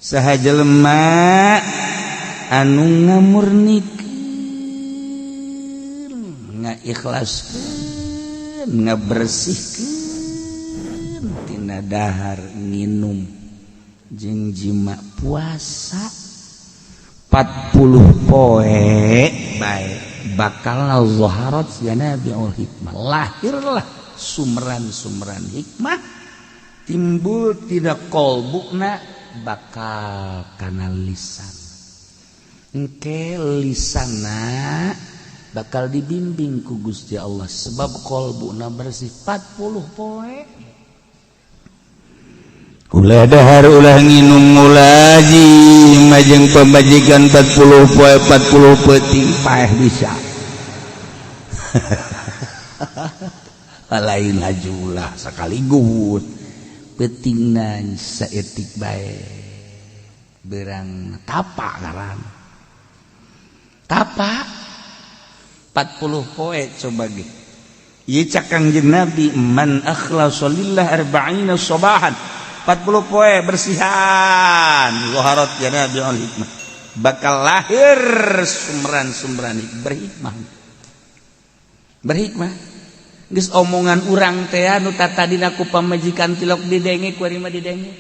Saha jelema anu ngamurnikeun, ngaikhlaskeun, ngabersihkeun tina dahar, nginum jeung jima puasa 40 poe bae, bakal zaharat yanabiul hikmah, lahirlah sumran-sumran hikmah, timbul tina kolbuna, bakal kana lisan. Engke lisana bakal dibimbing ku Gusti Allah sebab kolbuna bersih 40 poe. Ulah dahar, ulah nginum, ulah jima jeung pamajikan 40 poe 40 peuting, paeh bisa. Lain hajulah sekaligus, peutingna saeutik bae, berang tapa ngaran tapa 40 poe. Coba ge ieu cak Kangjeng Nabi, man akhlasa lillah arba'ina sabahan, 40 poe bersihan, zaharat yanabiul hikmah, bakal lahir sumran-sumran berhikmah. Berhikmah geus omongan urang teh anu tatadina ku pamajikan tilok didenge, ku mah didenge.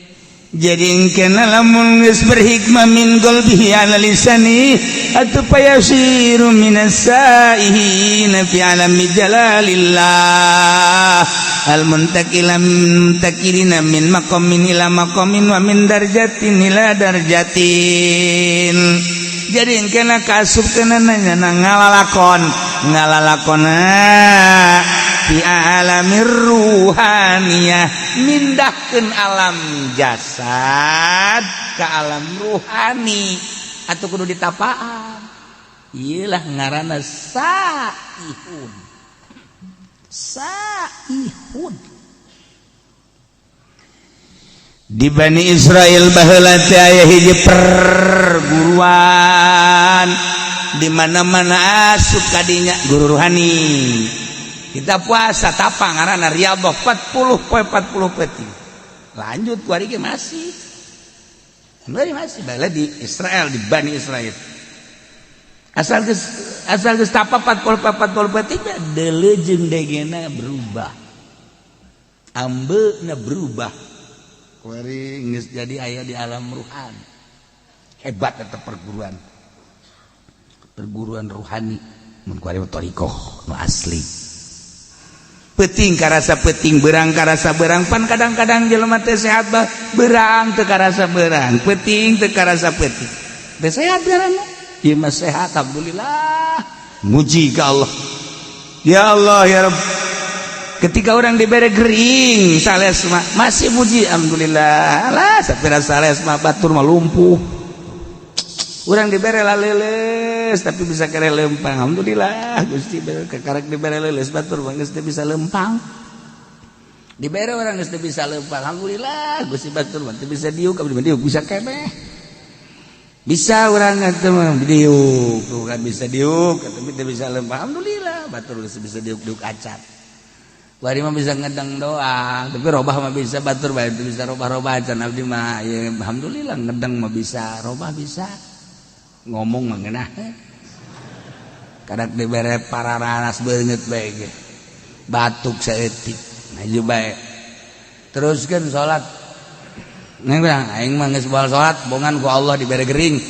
Jadi kena lamun geus berhikmah min qalbihi ala lisani atuh fayasiru minas saihin fi alami jalalillah al muntakila muntakilina min maqamin ila maqamin wa min darjatin ila darjatin. Jadi kena kasup kena nanya ngalalakon ngalalakona fi alamir ruhaniyah, mindahkeun alam jasad ke alam ruhani atau kudu ditapaan. Iyalah ngaranna saihun, saihun. Di Bani Israel baheula teh aya hiji perguruan, di mana-mana asup kadinya guru ruhani. Kita puasa tapa ngaranna riyadhah 40 poe 40 peuting. Lanjut ku ge masih masih baheula di Israel, di Bani Israel, asal geus, asal geus tapa 40 poe 40 peuting, deuleu jeung degena berubah, ambeuna berubah. Kuari geus jadi aya di alam ruhan. Hebat eta perguruan, perguruan ruhani. Mun kuari mah thariqah nu asli, peuting karasa peuting, berang karasa berang. Pan kadang-kadang jelema teh sehat bah berang teu karasa berang, peuting teu karasa peuting, teh sehat ngaranna. Ieu mah sehat, alhamdulillah, muji ka Allah, ya Allah ya Rabb. Ketika orang diberi gering sales mah masih muji alhamdulillah lah, sapira sales mah, batur mah lumpuh. Orang diberi laleles tapi bisa kere lempang, alhamdulillah Gusti kekarek dibere leuleus, batur mah geus teu bisa lempang. Dibere orang geus teu bisa lempang, alhamdulillah Gusti, batur mah teu bisa diuk, abdi mah diuk bisa keneh. Bisa orang teh mah diuk tuh kan, bisa diuk tapi teu bisa lempang, alhamdulillah batur geus bisa diuk-diuk acan. Bari mah bisa ngedang doang, tapi robah mah bisa, batur bae teu bisa robah-robah acan. Abdi mah ya alhamdulillah ngedang mah bisa, robah bisa, ngomong mah ngeunah. Kadang dibere pararanas beungeut bae ge batuk saeutik, maju bae, teruskeun salat. Neng bilang aing mah geus baal salat, bongan ku Allah dibere gering.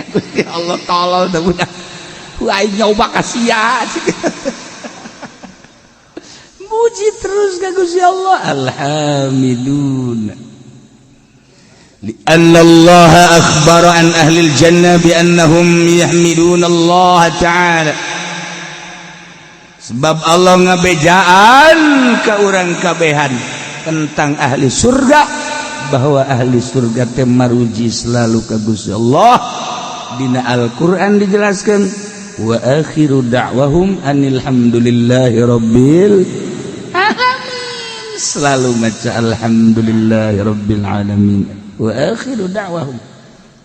Gusti Allah tolol teh budak. Ku aing nyoba ka sia. Muji terus ka Gusti Allah, alhamdulillah. لأن الله أخبر عن أهل الجنة بأنهم يحمدون الله تعالى, sebab Allah ngabejaan ke urang kabehan tentang ahli surga, bahwa ahli surga teh maruji selalu ka Gusti Allah. Dina Al-Qur'an dijelaskan, wa akhiru da'wahum anil hamdulillahi rabbil alamin, selalu maca alhamdulillahi rabbil alamin. Wa akhiru da'wahum,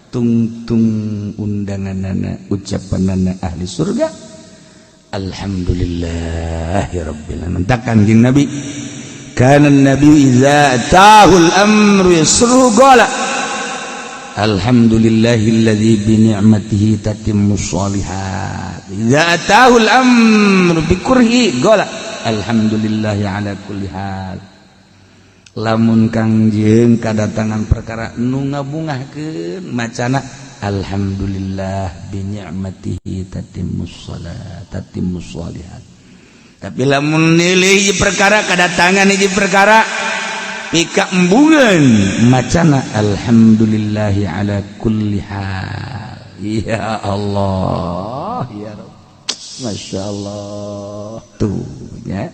tungtung undanganana, ucapanana ahli surga, alhamdulillahi rabbil alamin. Takkan jeung Nabi Kana nabi idza atahul amru yasru qala alhamdulillahilladzi bi ni'matihi tatimmus shalihat. Idza atahul amru bi kurhi qala alhamdulillahi ala kulli hal. Lamun Kangjeng kadatangan perkara nu ngabungahkeun, macana alhamdulillah bi ni'matihi tatimmus salat, tatimmus shalihat. Tapi lamun nilai hiji perkara kadatangan hiji perkara pika embungan, macana alhamdulillahi ala kulli hal. Ya Allah, ya Rabb, Masya Allah tuh ya.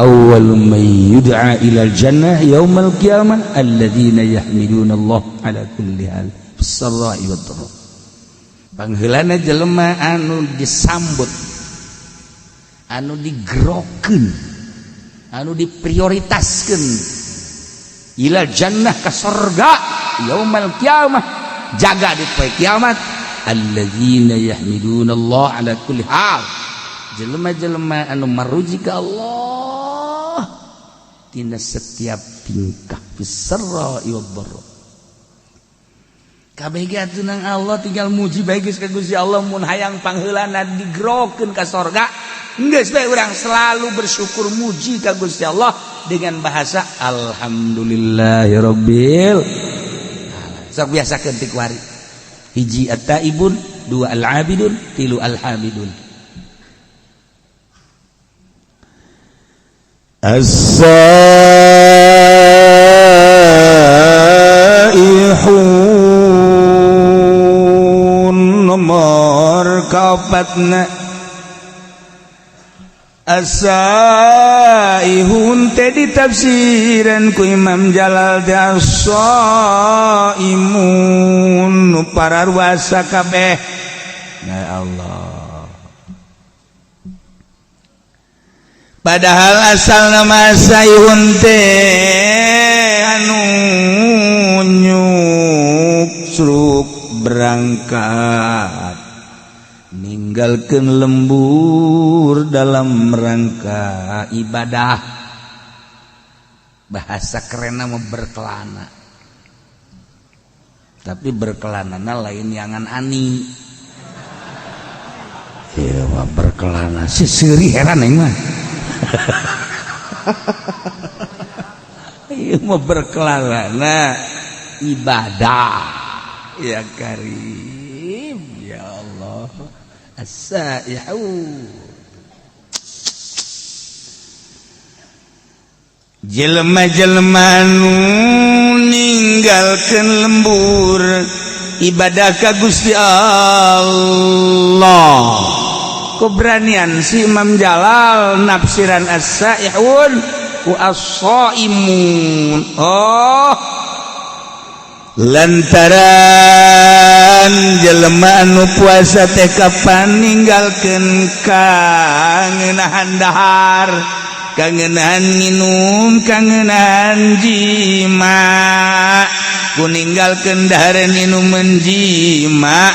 Awwal man yud'a ila jannah yaumal qiyamah alladzina yahmiduna Allah ala kulli hal fis-sarra'i wad-dharra. Pangheulana jelema anu disambut, anu digerokeun, anu diprioritaskeun ila jannah ka sorga yaumal qiyamah, jaga di poe kiamat, alladzina yahmiduna Allah ala kulli hal, jelema-jelema anu maruji ka Allah tina setiap tingkah, fis-sarra'i wad-dharra. Kabeh ge atuh nang Allah, tinggal muji bae geus ka Gusti Allah. Mun hayang pangheulana digerokeun ka sorga, geus bae urang selalu bersyukur, muji ka Gusti Allah dengan bahasa alhamdulillahirabbil. Sok biasakeun ti kuari. Hiji at-taibun, dua al-abidun, tilu al-hamidun. As-saihun nomor kaopatna. As-saihun teh ditafsiran ku Imam Jalal teh as-saimun, nu pararuasa kabeh. Ya Allah. Padahal asal nama saihun teh anu nyuksruk berangkat ninggalkeun lembur dalam rangka ibadah. Bahasa kerenna mah berkelana, tapi berkelanana lain yangan ani. Ieu mah berkelana si seuri, heran aing mah. Ieu mah berkelana ibadah. Ya Karim, ya Allah. As-saihu jelema-jelema nu ninggalkeun lembur ibadah ka Gusti Allah. Keberanian si Imam Jalal nafsiran as-saihun ku as-saimun. Oh, lantaran jelema anu puasa teh kapan ninggalkeun kangenahan dahar, kangenahan nginum, kangenahan jima. Ku ninggalkeun dahareun, inuman, jima,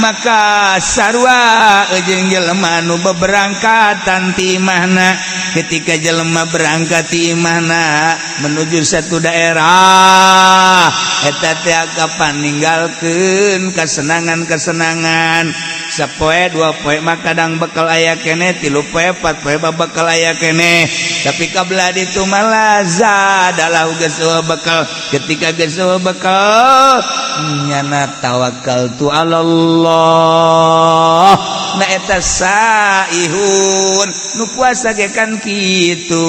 maka sarua jeung jelema anu beberangkatan ti imahna. Ketika jelema berangkat ti imahna menuju satu daerah, eta teh kapan ninggalkeun kesenangan-kesenangan. Sapoe dua poe mah kadang bekal aya keneh, tilu poe, empat poe mah bekal aya keneh, tapi kabelah ditu mah zadalah geus bekal. Ketika geus bekal, nyana tawakal tu Allah. Nah, eta saihun nu puasa ge kan kitu,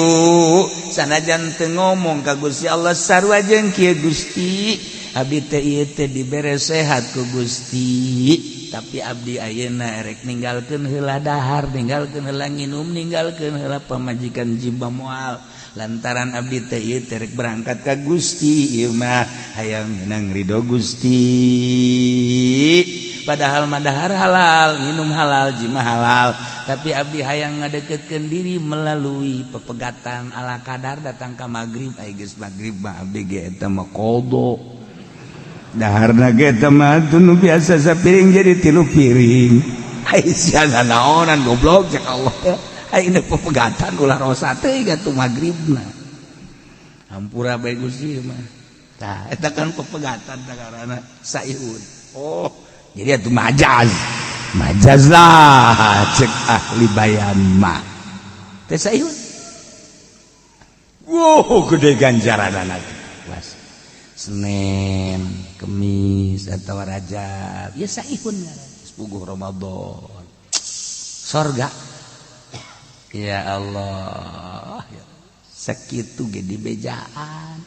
sanajan teu ngomong ka Gusti Allah, sarua jeung kieu, Gusti, abdi teh ieu teh dibere sehat ku Gusti, tapi abdi ayeuna erek ninggalkeun heula dahar, ninggalkeun heula nginum, ninggalkeun heula pamajikan, jima moal, lantaran abdi teh ieu teh rek berangkat ka Gusti. Ieu mah hayang menang ridho Gusti. Padahal mah dahar halal, minum halal, jima halal, tapi abdi hayang ngadeketkeun diri melalui pepegatan ala kadar. Datang ka magrib, ai geus magrib mah abdi ge eta mah qada. Daharna ge eta mah nu biasa sapiring jadi 3 piring. Ai sia naonan, goblok, cek Allah. Aing pepegatan ulah rosa teh atuh magribna. Hampura bae Gusti mah. Tah eta kan pepegatan karena saihun. Oh, jadi atuh majaz. Majaz lah cek ahli bayan mah. Teh saihun. Wow, gede ganjaran anak. Was. Senin, Kemis atau Rajab, ya saihun ngaran. Puguh Ramadan. Sorga. Ya Allah, sakitu ge dibejaan.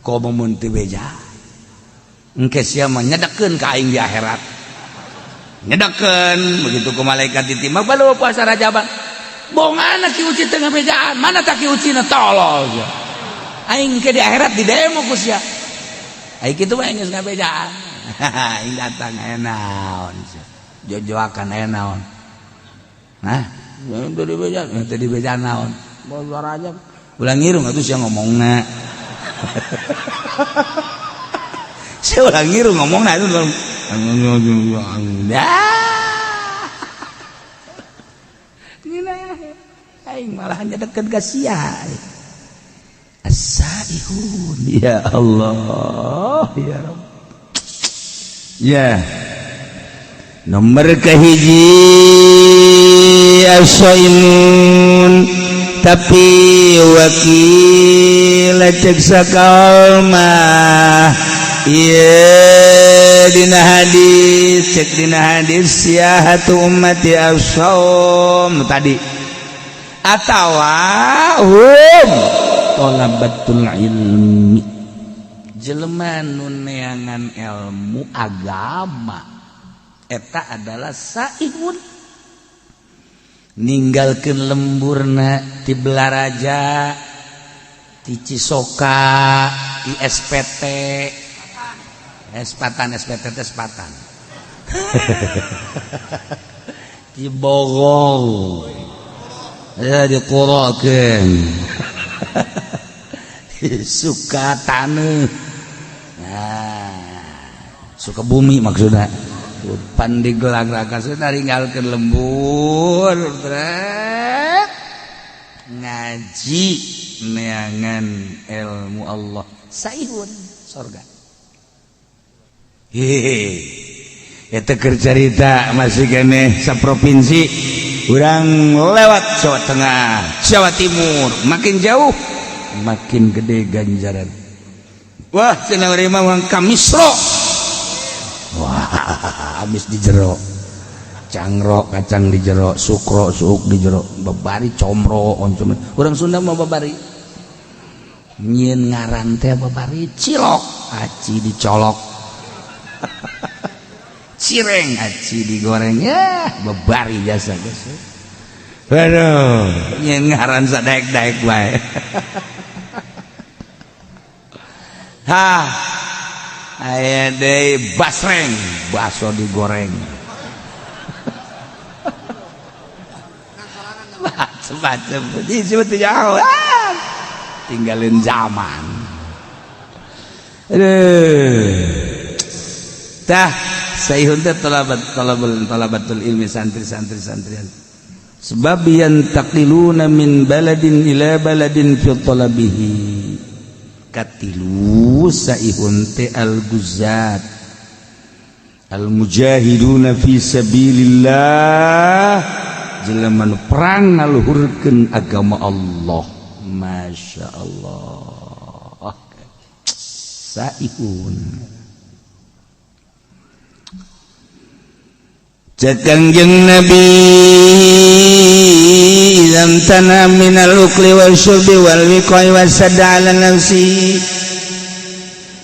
Komo mun teu bejaan. Engke sia mah nyedekeun ka aing di akhirat. Nyedekeun begitu ku malaikat ditimbang balu puasa Rajaban. Bongana Ki Uci teu ngabejaan, mana tak Ki Uci na tolol sia. Aing ke di akhirat di demo ku sia. Aing kitu mah geus ngabejaan. Aing datang aya naon sia. Jojoakan aya naon. Nah, teu dibejaan, teu dibejaan naon. Puasa Rajab. Ulah ngirung atuh sia ngomongna. Sia ulah ngirung ngomongna itu. Aing malah nyedeket ka sia. As-saihun. Ya Allah, ya Rabb. Ya. Nomor kahiji as-saimun tapi wakil cek sakalmah. Iya dina hadis, cek dina hadis siyahatu ummati as-saum tadi atawa hum talabatul ilmi, jelema nu neangan ilmu agama eta adalah saihun, ninggalkeun lemburna ti Belaraja, ti Cisoka, ti SPT, Espatan, SPT teh Sepatan, ti Bogor ya dikurakeun suka taneuh, nah Sukabumi maksudna Pandeglang Raka ninggalkeun lembur trek ngaji neangan ilmu Allah saihun sorga. Hehehe eta keur carita masih keneh saprovinsi urang lewat Jawa Tengah, Jawa Timur, makin jauh makin gede ganjaran. Wah cenah urang mah ka Misro. Wah habis di jero cangrok kacang di jero sukro suuk di jero babari comro oncom urang Sunda mah babari nyieun ngaran teh babari cilok aci dicolok cireng aci digoreng ya babari jasa geus. Aduh nyieun ngaran sadaek-daek bae. Hah aya deui basreng baso digoreng. Macem-macem jauh tinggalin zaman. Aduh tah saihun teh talabatul ilmi santri-santri santrian sebab yantaqiluna min baladin ila baladin fi talabihi. Katilu saihun teh al-guzat al-mujahiduna fi sabilillah, jelema nu perang ngaluhurkeun agama Allah. Masya Allah saihun. Cek Kangjeng Nabi lam tana minal ukli wal syurbi wal wiqai wasadda ala nafsi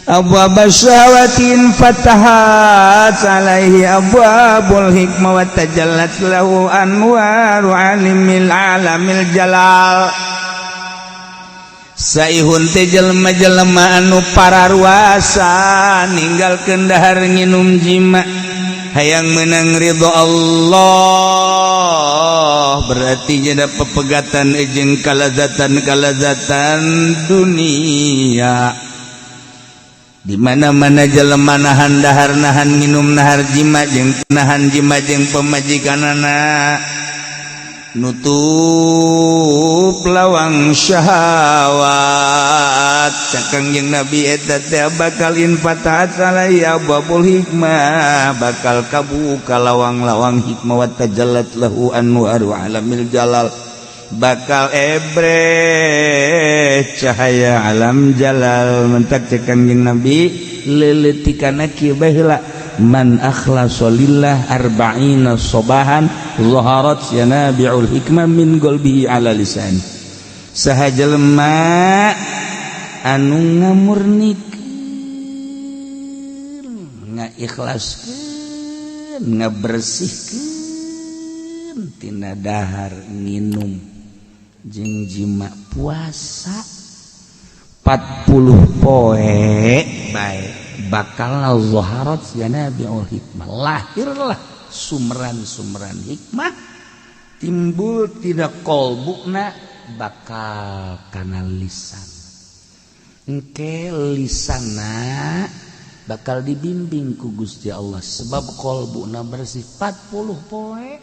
abwab syahawatin fatahat alaihi abwabul hikmah wa tajallat lahu anwaru alimil alamil jalal. Saihun teh jelema-jelema anu pararuasa ninggalkeun dahar nginum jima hayang menang ridho Allah, berarti jadi pepegatan jeung kalazatan-kalazatan dunia. Di mana-mana jelema nahan dahar nahan nginum nahar jima jeung nahan jima jeung pamajikanana. Nutup lawang syahwat. Cek Kangjeng Nabi, eta teh bakal infatahat alaihi abwabul hikmah, bakal kabuka lawang-lawang hikmah, wa tajallat lahu anwaru alamil jalal, bakal ebre cahaya alam jalal. Mentak cek Kangjeng Nabi, leuleutikanna kieu bae heula, man akhlasa lillah arba'ina sobahan zaharat yanabi'ul hikmah min qalbihi ala lisan. Saha jelema anu ngamurnikeun, ngaikhlaskeun, ngabersihkeun tina dahar, nginum jeung jima, puasa 40 poe bae, bakal zaharat yanabi'ul hikmah, lahirlah sumberan-sumberan hikmah, timbul tina kolbuna bakal kana lisan. Engke lisana bakal dibimbing ku Gusti Allah sebab kolbuna bersih 40 poe.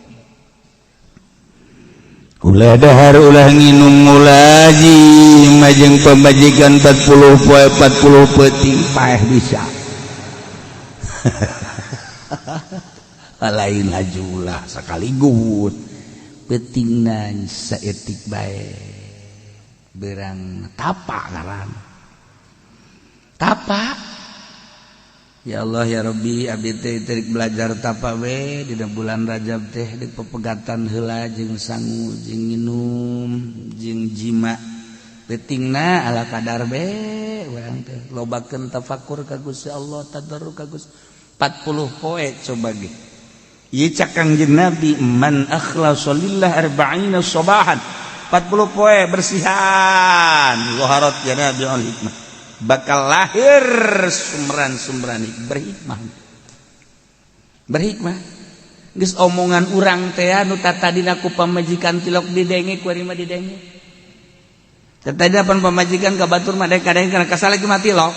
Ulah dahar, ulah nginum, ulah jima jeung pamajikan 40 poe 40 peuting, paeh bisa. Lain hajulah sekaligus, peutingna saeutik bae, berang tapa ngaran tapa. Ya Allah ya Rabbi, abdi teh terik belajar tapa we dina bulan Rajab teh, di pepegatan heula jeung sangu jeung nginum jeung jima, peutingna ala kadar be. Urang teh lobakeun tafakur ka Gusti Allah, tadarru ka Gusti 40 poe. Coba ge ieu, cak Kangjeng Nabi, man akhlasa lillah arba'ina sabahan, 40 poe bersihan, zaharat yanabi'ul hikmah, bakal lahir sumberan-sumberan berhikmah. Berhikmah geus omongan urang teh anu tatadina ku pamajikan tilok didenge, ku ari mah didenge. Tadi pan pamajikan ka batur mah kadang kana kasal lagi mati tilok,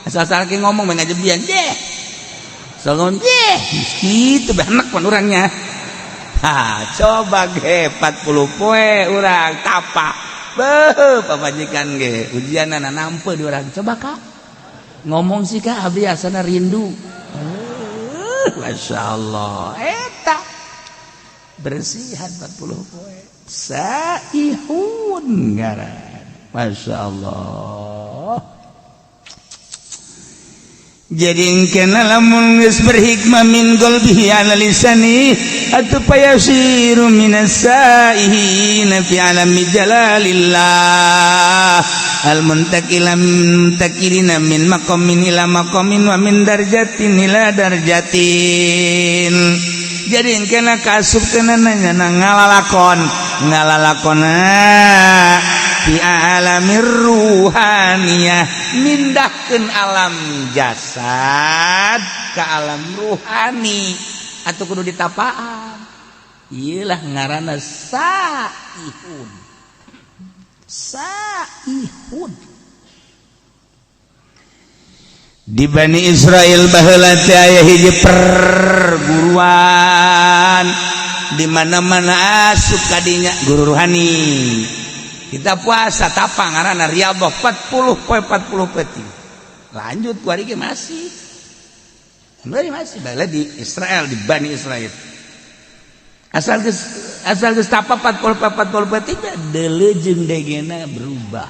asal salaki ngomong mah ngajebian deh, so ngomong deh kitu benek pan urangnya. Ha, coba ge 40 poe urang tapa. Beuh, pamajikan ge ujianana nampe di urang. Coba kak ngomong sih, kak, abdi asana rindu. Masya Allah, eta bersihan 40 poe, saihun ngaran. Masya Allah. Jadi kena lamun geus berhikmah min qalbihi ala lisani atuh payasiru minas saihin fi alami jalalillah al muntakila muntakirina min maqamin ila maqamin wa min darjatin ila darjatin. Jadi kena kasup kena nanya ngalalakon ngalalakona fi alamir ruhaniyah, mindahkeun alam jasad ke alam ruhani atau kudu ditapaan. Iyalah ngaranna saihun. Saihun di Bani Israel baheula teh aya hiji perguruan, di mana-mana asup kadinya guru ruhani. Kita puasa tapa ngaranna riyadhah 40 poe 40 peuting. Lanjut ku ari ge masih. Masih masih baheula di Israel, di Bani Israel. Asal geus tapa 40 poe 40 peuting, deuleu jeung degena berubah.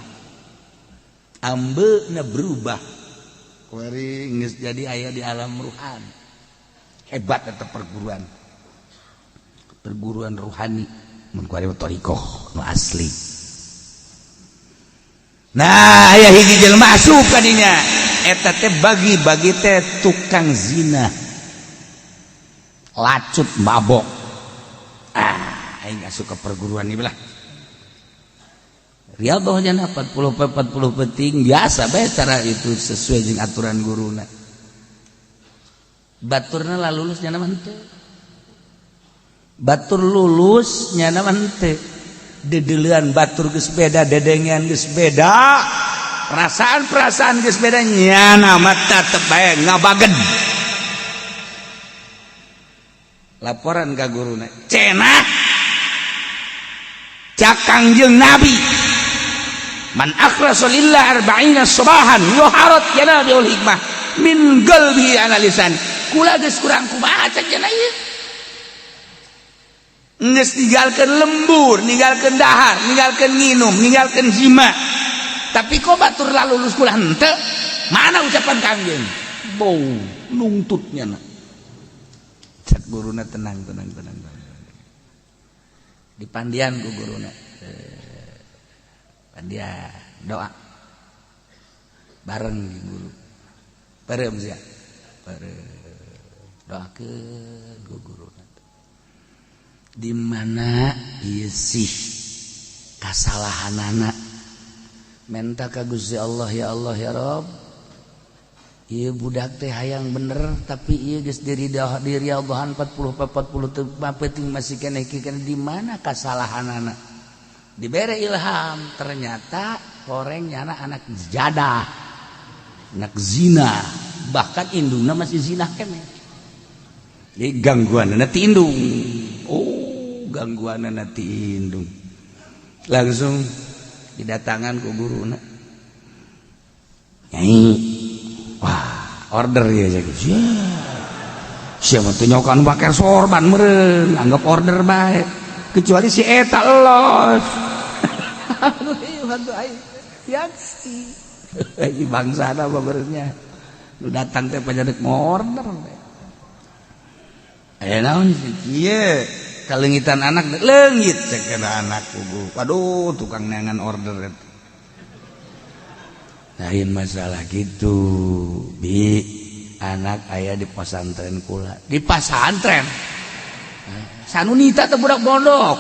Ambeuna berubah. Kuari geus jadi aya di alam ruhan. Hebat eta perguruan. Perguruan ruhani mun kuari thariqah nu asli. Nah, aya hiji jelema asup ka dinya. Eta teh bagi-bagi teh tukang zina. Lacut, mabok. Ah, aing asup ke perguruan ieu lah. Riyadhah nya 40 40 peuting, biasa bae, cara itu sesuai jeung aturan guruna. Baturna lah lulus, nyana mah henteu. Batur lulus, nyana mah henteu. Dedeulean batur geus beda, dedengean geus beda, perasaan-perasaan geus beda, nyana mah tetep bae ngabagen. Laporan ka guruna, cenah. Cak Kangjeng Nabi, man akhlasa lillah arba'ina sabahan dhaharat yanabiul hikmah min qalbi ala lisan. Kula geus kurang kumaha cek cenah ieu, geus ninggalkeun lembur, ninggalkeun dahar, ninggalkeun nginum, ninggalkeun jima, tapi kok batur lalulus kula henteu? Mana ucapan Kangjeng? Bau nungtutnya na. Cak guruna, "Tenang, tenang, tenang, tenang." Dipandian ku guruna, pandian doa bareng guru bareng sia bareng, doakeun ku guruna, di mana ieu sih kasalahanana? Menta ka Gusti Allah, "Ya Allah, ya Rob, ieu budak teh hayang bener, tapi ieu geus diri diri Allahan 40 40 teu penting, masih keneh keneh. Di mana kasalahanana?" Dibere ilham, ternyata horeng nyana anak jadah, anak zina, bahkan indungna masih zina keneh. Jadi gangguan ti indung. Oh, gangguan ti indung. Langsung didatangan ku guruna, "Nyai, wah, order ya." Jadi siapa tuh nyokan pakai sorban meren, anggap order baik, kecuali si eta los bantu aing yaksi bangsa apa berenya lu datang teh pajadik mau order. Eh, naon sih? Kalengitan anak leungit, cek anak kubu. Waduh, tukang neangan order. Lain masalah gitu, bi anak ayah di pesantren kula, di pesantren sanunita teh budak pondok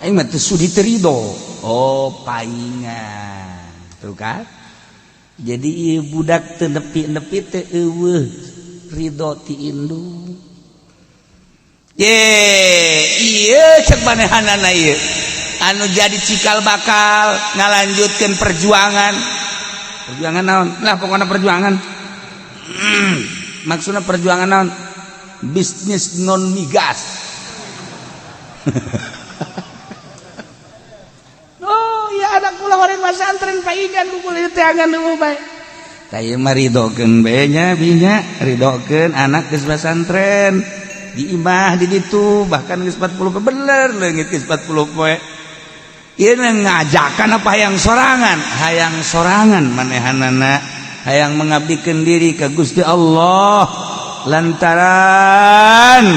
aing mah teu sudi, teu ridho. Oh, paingan tuh kan. Jadi ieu budak teu nepi-nepi teu eueuh ridho ti indung. Ye, iya, cek manehanana ieu anu jadi cikal bakal ngalanjutkeun perjuangan. Perjuangan naon lah? Pokoknya perjuangan, maksudnya perjuangan naon? Bisnis non migas. Oh ya, anak kula orang pesantren paingan ku kula teh angan nu bae. Tah, ieu mah ridokeun bae nya, binya ridokeun anak geus pesantren di imah di ditu, bahkan geus 40 poe, bener leungit geus 40 poe. Ieu ngajakan apa hayang sorangan? Hayang sorangan manehanana, hayang mengabdikan diri ke Gusti Allah, lantaran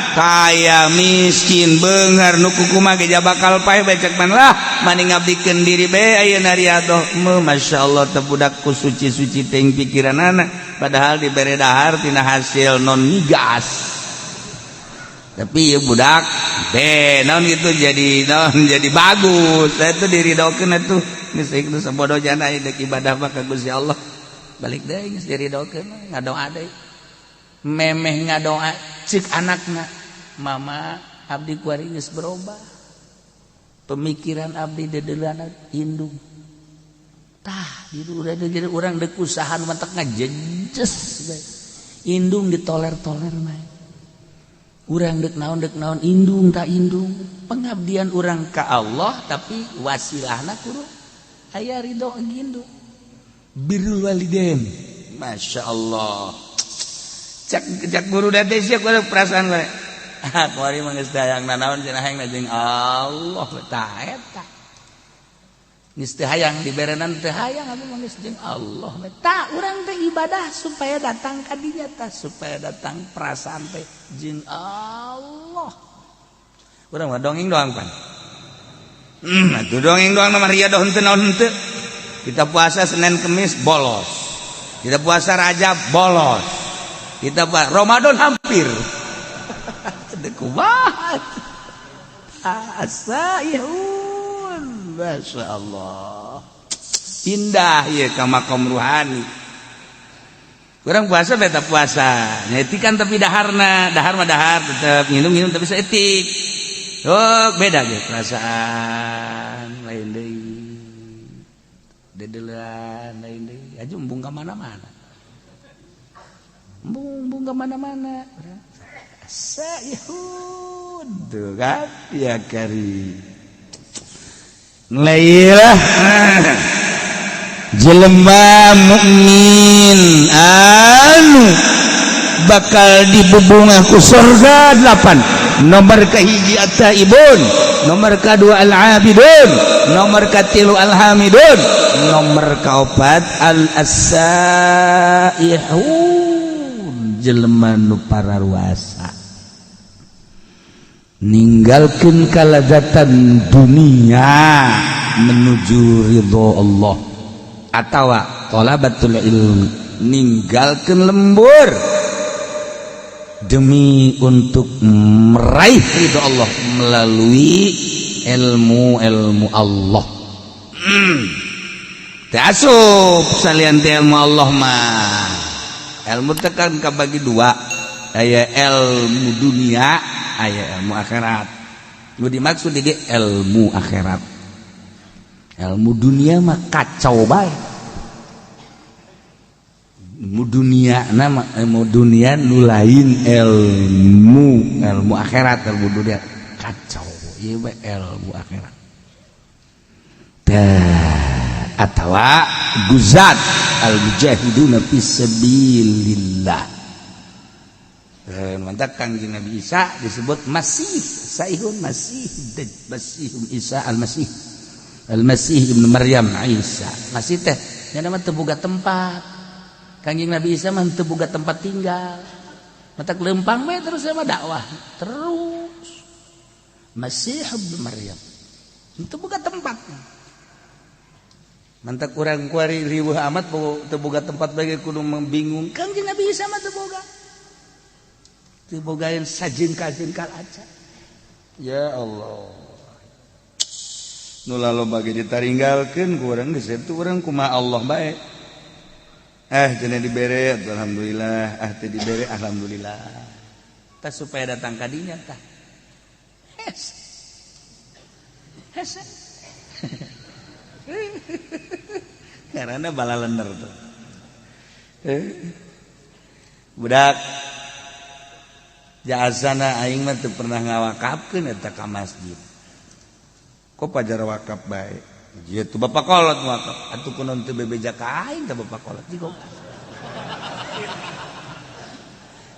kaya miskin beunghar nu kumaha ge bakal paeh bae. Cek man lah, mani ngabdikeun diri bae ayeuna riadoh. Masya Allah, teh budakku suci-suci teh pikiranana, padahal dibere dahar tina hasil non migas. Tapi ya budak deh naon gitu, jadi naon, jadi bagus. Saya tuh diridokeun atuh, geus itu sabodo jana dek ibadah mah ka Gusti Allah. Balik deui geus diridokeun, ngadoa deui. Memeh ngadoa, cek anakna, "Mama, abdi kuari geus berubah pemikiran abdi, dedelana indung." Tah, di udah jadi urang dek usaha matak ngajejes bae. Indung ditoler-toler mah. Urang dek naon, dek naon, indung tak indung pengabdian urang ka Allah, tapi wasilahna kudu aya ridho indung. Birrul walidain, Masya Allah. Cak cak guru date sia kudu perasaan bae. Ah, kuari mah geus hayang nanaon cenah, hayang jeung Allah. Tah, eta geus teu hayang diberenan, teu hayang, abdi mah geus jeung Allah. Tah, urang teh ibadah supaya datang ka dinya tah, supaya datang perasaan teh jeung Allah. Urang mah dongeng doang pan. Atuh dongeng doang mah, riadoh henteu naon henteu. Kita puasa Senin Kemis bolos, kita puasa Rajab bolos, kita puasa Ramadan hampir. Kumaha asa ihun. Masya Allah, indah ya ka makom ruhani. Kurang puasa beta puasa nyetikan, tapi daharna dahar mah dahar tetep, minum minum tapi seetik. Oh, beda gitu, perasaan lain deui, dedelan lain deui aja, embung ka mana-mana, embung embung ka mana-mana. Saihun tuh kan ya kari. Lailah jelema mukmin anu bakal dibubungah ku surga 8. Nomor kahiji at-taibun, nomor kedua al-abidun, nomor katilu al-hamidun, nomor kaopat al-asaihun, jelema nu pararuasa ninggalkeun kalazatan dunia menuju ridho Allah, atawa thalabatul ilmi ninggalkeun lembur demi untuk meraih ridho Allah melalui ilmu-ilmu Allah. Teu asup salian ti ilmu Allah mah. Ilmu teh kan kabagi dua, aya ilmu dunia, aya ilmu akhirat. Nu dimaksud di ilmu akhirat, ilmu dunia mah kacau bae. Ilmu dunia nama ilmu dunia nu lain ilmu ilmu akhirat, ilmu dunia kacau ieu bae ilmu akhirat. Tah, atawa guzat al mujahiduna fisabilillah. Mantap Kangjeng Nabi Isa disebut Masih, Saihun Masih, Masih Isa Al-Masih. Al-Masih Ibnu Maryam Isa. Masih teh nya mah teu boga tempat. Kangjeng Nabi Isa mah teu boga tempat tinggal. Matak lempang bae terus sama dakwah terus. Masih Ibnu Maryam. Teu boga tempat. Mantak urang kuari riweuh amat teu boga tempat bae kudu membingung. Kangjeng Nabi Isa mah teu boga. Teu bogaeun sajengkal-jengkal aja. Ya Allah. Nu laloba ge ditaringgalkeun ku urang geus itu urang kumaha Allah bae. Cenah dibere alhamdulillah, ah teu dibere alhamdulillah. Tah supaya datang ka dinya tah. Hes. Hese. Karena balalener tuh. Budak jasana aing mah teu pernah ngawakafkeun eta ka masjid. Kok pajar wakaf bae? Ieu tuh bapak kolot wakaf. Atuh kunaon teu bebeja ka aing teh bapak kolot jigok.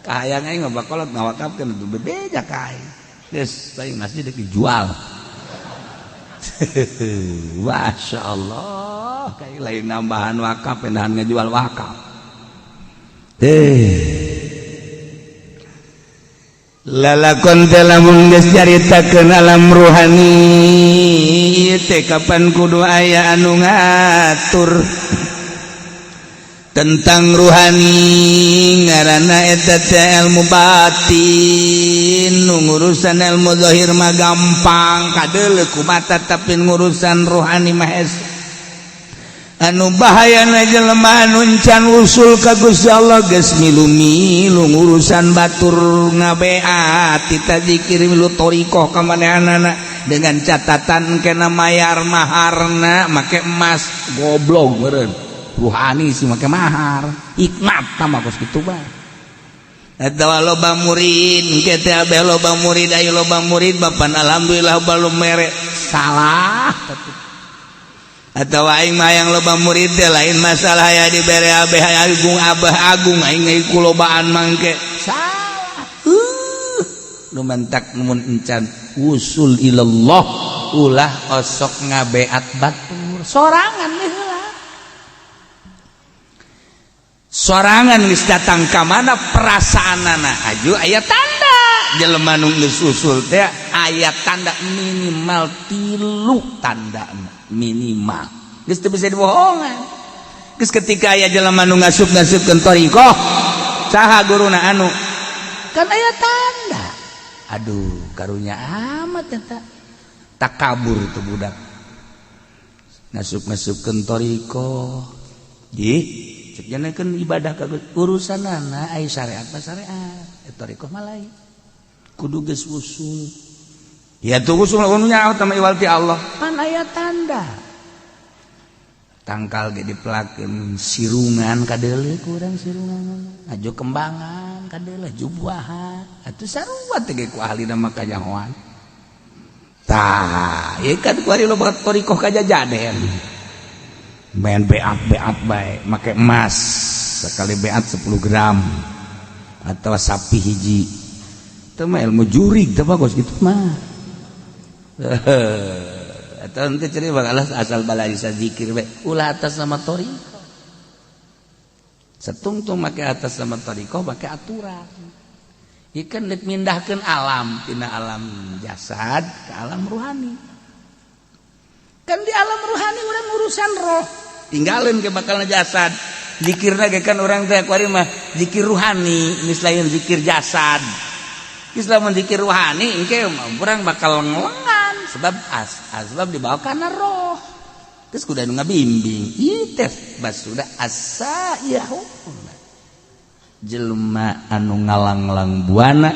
Kahayang aing mah bapak kolot ngawakafkeun atuh bebeja ka aing. Geus aing masjid deuk dijual. Masya Allah, kayak lain nambahan wakaf, pindahan ngejual wakaf. Lalakon teh lamun geus caritakeun alam ruhani ieu teh kapan kudu aya anu ngatur tentang ruhani, ngaranna eta teh ilmu batin. Nu ngurusan ilmu zahir mah gampang kadeuleu ku mata, tapi ngurusan ruhani mah hese. Anu bahayana jelema anu encan usul ka Gusti Allah geus milu-milu ngurusan batur, ngabeat tita zikir, milu thoriqoh ka manehanana dengan catatan kena mayar maharna make emas. Goblok meureun ruhani sih make mahar hikmat tah kos kitu bae. Eta loba murid ke teh abeh, loba murid, ayo loba murid bapan alhamdulillah balum mere salah. Atau aing mah yang loba murid teh lain masalah ya dibere abeh agung, abah agung aing kulobaan mangke salah. Nu mantak mun encan usul ilallah ulah osok ngabeat batur sorangan heula. Sorangan geus datang ka mana perasaanana aju aya tanda jelema nu geus usul teh aya tanda minimal 3 tanda minimal geus teu bisa dibohongan. Geus ketika aya jelema nu ngasup-ngasupkeun thoriqoh saha guruna anu kan aya tanda, aduh karunya amat eta takabur itu budak ngasup-ngasupkeun thoriqoh. Ih cek kan ibadah ka urusanana ai syariat mah syariat, thoriqoh mah lain, kudu geus usul. Ya tuh usul nya sama iwal ti Allah pan aya tanda tangkal ge dipelakeun sirungan kadeuleu kurang sirungan aju kembangan kadeuleu jubuahan atuh sarua teh ge ku ahlina mah kanyahoan. Tah, ieu kan kuari loba thoriqoh kajajaden. Main beat beat bae, make emas sekali beat 10 gram atau sapi hiji. Itu mah ilmu jurig teh bagus gitu mah. Atau ente ceri bakal asal balai zikir bae, ulah atas nama thoriqoh. Setungtung make atas nama thoriqoh, make aturan. Ikan dek mindahkeun alam tina alam jasad ke alam ruhani. Kan di alam ruhani urang urusan roh, tinggalin ke bakal jasad. Zikirna ge kan urang teh kuari mah zikir ruhani, geus lain zikir jasad. Geus lamun zikir ruhani engke urang bakal ngelengan sebab asbab dibawa kana roh. Terus kudu anu ngabimbing. Ieu teh basuda asa-yahu. Jelema anu ngalanglang buana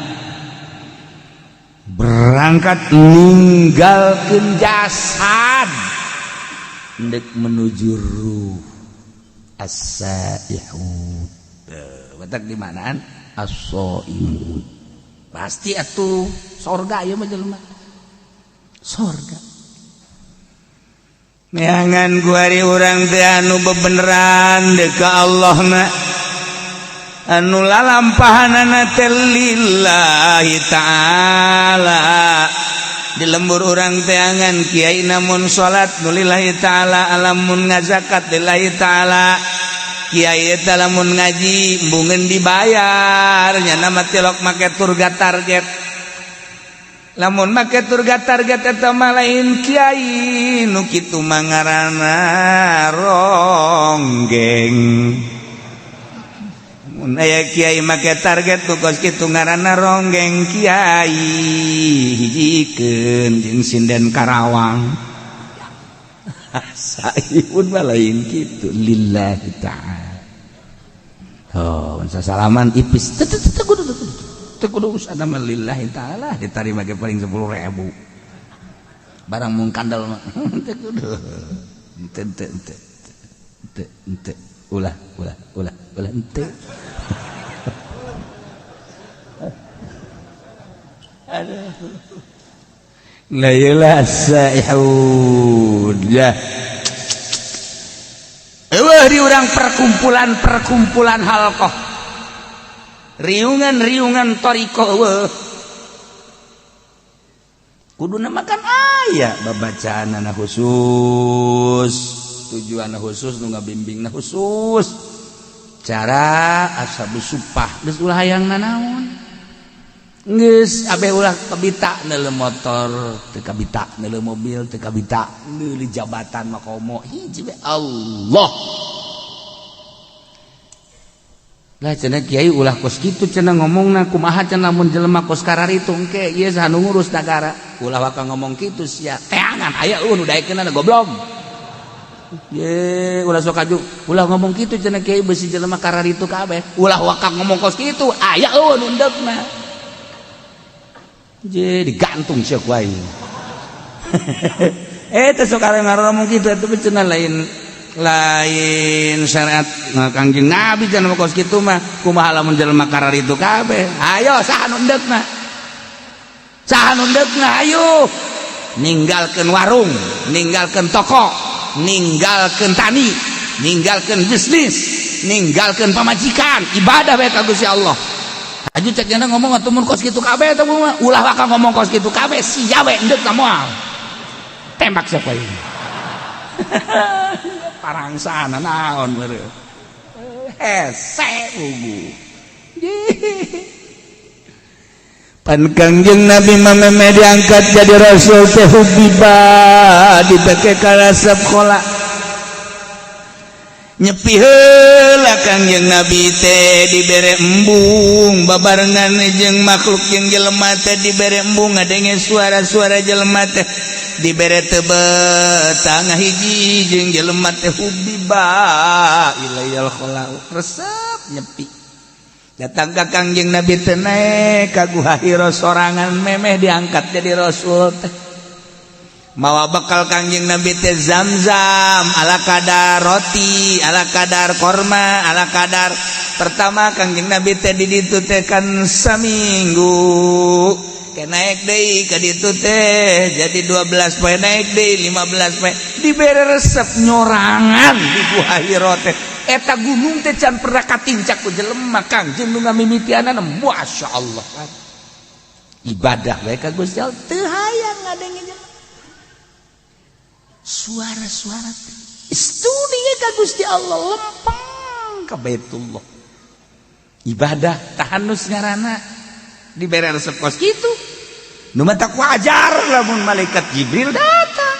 berangkat ninggalkeun jasad ndek menuju ruh, as-saihun. Batak di manaan as-saimun pasti atuh sorga ieu mah, jelema sorga. Neangan kuari urang teh anu bebeneran deuk ka Allah na, anu lalampahanana teh lillahi ta'ala. Di lembur urang teangan kiai, namun salat nu lillahi ta'ala, alamun ngazakat lillahi ta'ala. Kiai eta lamun ngaji embungeun dibayar nya, nama tilok make turga target. Lamun make turga target, eta mah lain kiai nu kitu mah, ngaranna ronggeng. Mun aya kiai make target nu kos kitu, ngaranna ronggeng kiai, hijikeun jeung sinden Karawang. Saipun mah lain kitu, lillahi ta'ala. Oh, salaman ipis teu teu kudu teu kudu urusan mah, lillahi ta'ala ditarima ge paling 10.000 barang mung kandel mah teu kudu, teu teu teu teu teu, ulah ulah ulah ulah, henteu. Aduh. La ilah saihun ya. Eueuh di urang perkumpulan-perkumpulan halqah. Riungan-riungan thoriqoh eueuh. Kuduna makan aya babacaanana khusus, tujuan khusus, nu ngabimbingna khusus. Cara ashabus supah geus ulah hayang nanaon. Geus abeh ulah kabita neuleu motor, teu kabita neuleu mobil, teu kabita neuleu jabatan makomo, hiji we Allah. Lah cenah kiai ulah kos kitu cenah ngomongna, kumaha cenah lamun jelema kos kararitu engke ieu saha nu ngurus nagara? Ulah waka ngomong kitu sia, teangan aya eueuh nu daekeunana, goblok. Ye ulah sok aju, ulah ngomong kitu cenah kiai, besi jelema kararitu kabeh. Ulah waka ngomong kos kitu, aya eueuh nu endekna. Je digantung sia ku aing. Eh, teh sok ngomong kitu atuh cenah, lain lain syariat Kangjeng Nabi cenah kos kitu mah, kumaha lamun jelema kararitu kabeh? Ayo, saha nu endekna? Saha nu endekna? Ayo ninggalkeun warung, ninggalkeun toko, ninggalkeun tani, ninggalkeun bisnis, ninggalkeun pamajikan, ibadah bae ka Gusti Allah. Aju cek jana ngomong atuh mun kos kitu kabeh eta mah, ulah waka ngomong kos kitu kabeh, sia we endek moal. Tembak siapa ini? Parangsana naon meureun. Hese bubu. Pan Kangjeng Nabi mah diangkat jadi rasul teh hubiba dibeke karasep khola, nyepi heula Kangjeng Nabi teh dibere embung babarengan jeung makhluk jeung jelema teh, dibere embung ngadenge suara-suara jelema teh, dibere tebet tangah hiji jeung jelema teh, hubiba ilayal khola, resep nyepi. Datang ka Kangjeng Nabi teh, naek ka Guha Hira sorangan memeh diangkat jadi rasul teh. Mawa bekal Kangjeng Nabi teh zam-zam ala kadar roti, ala kadar korma, ala kadar. Pertama Kangjeng Nabi teh di ditu teh kan saminggu. Ke naik deui ka ditu teh jadi 12 poe, naik deui 15 poe, dibere resep nyorangan di Gua Hiro teh. Eta gunung teh can pernah katincak ku jelema, Kang, jeung nu ngamimitianana masyaallah ibadah bae ka Gusti Allah, teu hayang ngadenge jelema suara-suara teh. Studi ka Gusti Allah, lempeng ka Baitullah, ibadah tahannus ngaranna, dibere resep kos kitu. Nu matak wajar lamun malaikat Jibril datang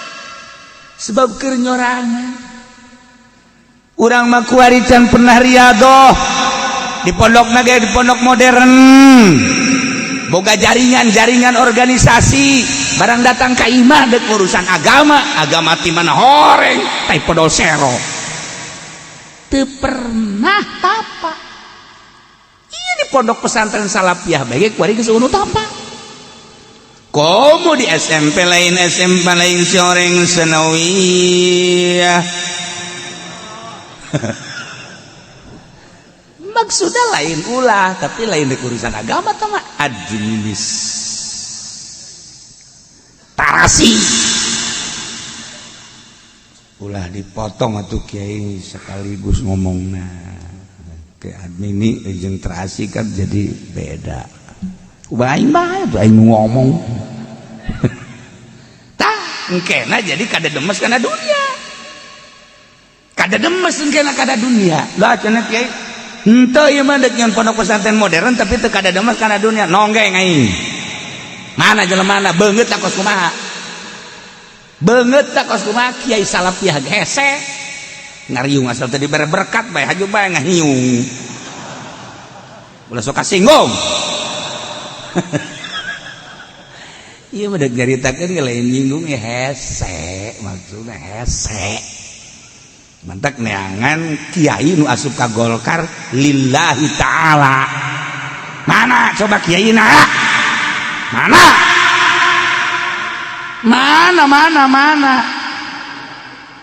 sebab keur nyorangan. Urang mah kuari can pernah riadoh di pondok ge, di pondok modern boga jaringan-jaringan organisasi, barang datang ka imah dek urusan agama, agama ti mana horeng, tai podol sero teu pernah tapa. Iya, di pondok pesantren salafiyah bae kuari geus eueuh tapa. Komo di SMP lain, SMP lain, si orang sanawiyah. Maksudnya lain ulah, tapi lain di urusan agama sama administrasi. Ulah dipotong atuh, Kiai, sekaligus ngomongna ke admini jeung terasi kan jadi beda. Aing bae tuh aing ngomong. Tah, engkena jadi kada demes kana dunia, kada demes engkena kada dunia. Lah, cenah Kiai, henteu, ieu mah dek nyeun pondok pesantren modern tapi teu kada demes kana dunia. Nonggeng aing, mana jelemana beungeut tak kos kumaha, beungeut tak kos kumaha. Kiai salafiyah hese ngariung, asal tadi bere berkat bae, haju bae ngahiung, ulah sok kasinggung. Ieu mah dek nyaritakeun ge lain nyinggung ya, hese maksudna, hese mantak neangan kiai nu asup ka Golkar lillahi ta'ala. Mana coba kiai na? Mana, mana, mana, mana?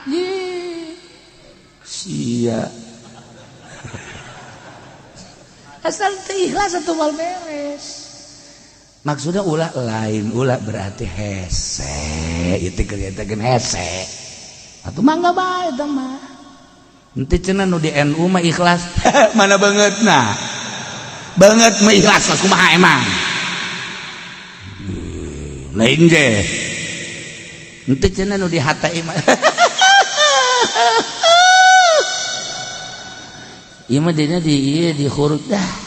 Ye sia, asal teu ikhlas atuh moal beres. Maksudnya ulah lain ulah berarti hese itu kelihatan hese atuh, mangga bae eta mah. Henteu cenah nu di NU mah ikhlas. Mana banget? Nah, banget mah ikhlas kumaha emang? Lain je. Henteu cenah nu di HTI mah. Ieu mah dina di ieu di khurut dah.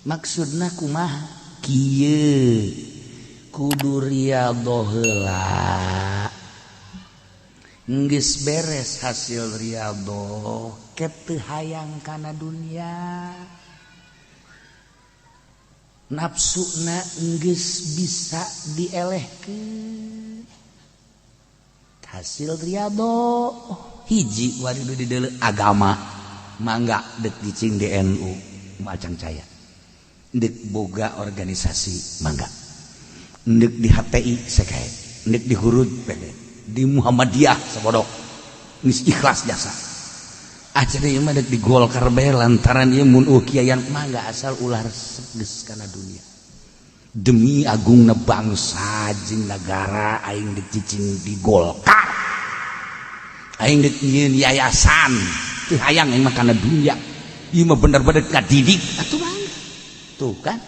Maksudna kumaha? Kieu kudu riyadhoh heula. Geus beres hasil riyadhoh, ke teu hayang kana dunia. Nafsuna geus bisa dielehkeun. Hasil riyadhoh hiji wari di deuleu agama, mangga dek cicing di NU macang caya, dek boga organisasi mangga, dek di HTI sekae, dek di Hurud pede, di Muhammadiyah sabodok, geus ikhlas jasa. Ah, cenah ieu mah dek di Golkar bae lantaran ieu mun kiaian, mangga, asal ulah resep geus kana dunia. Demi agungna bangsa jeung negara aing dek cicing di Golkar, aing dek nyieun yayasan, teu hayang aing mah kana dunia, ieu mah bener-bener kadidik atuh mangga. Tuh kan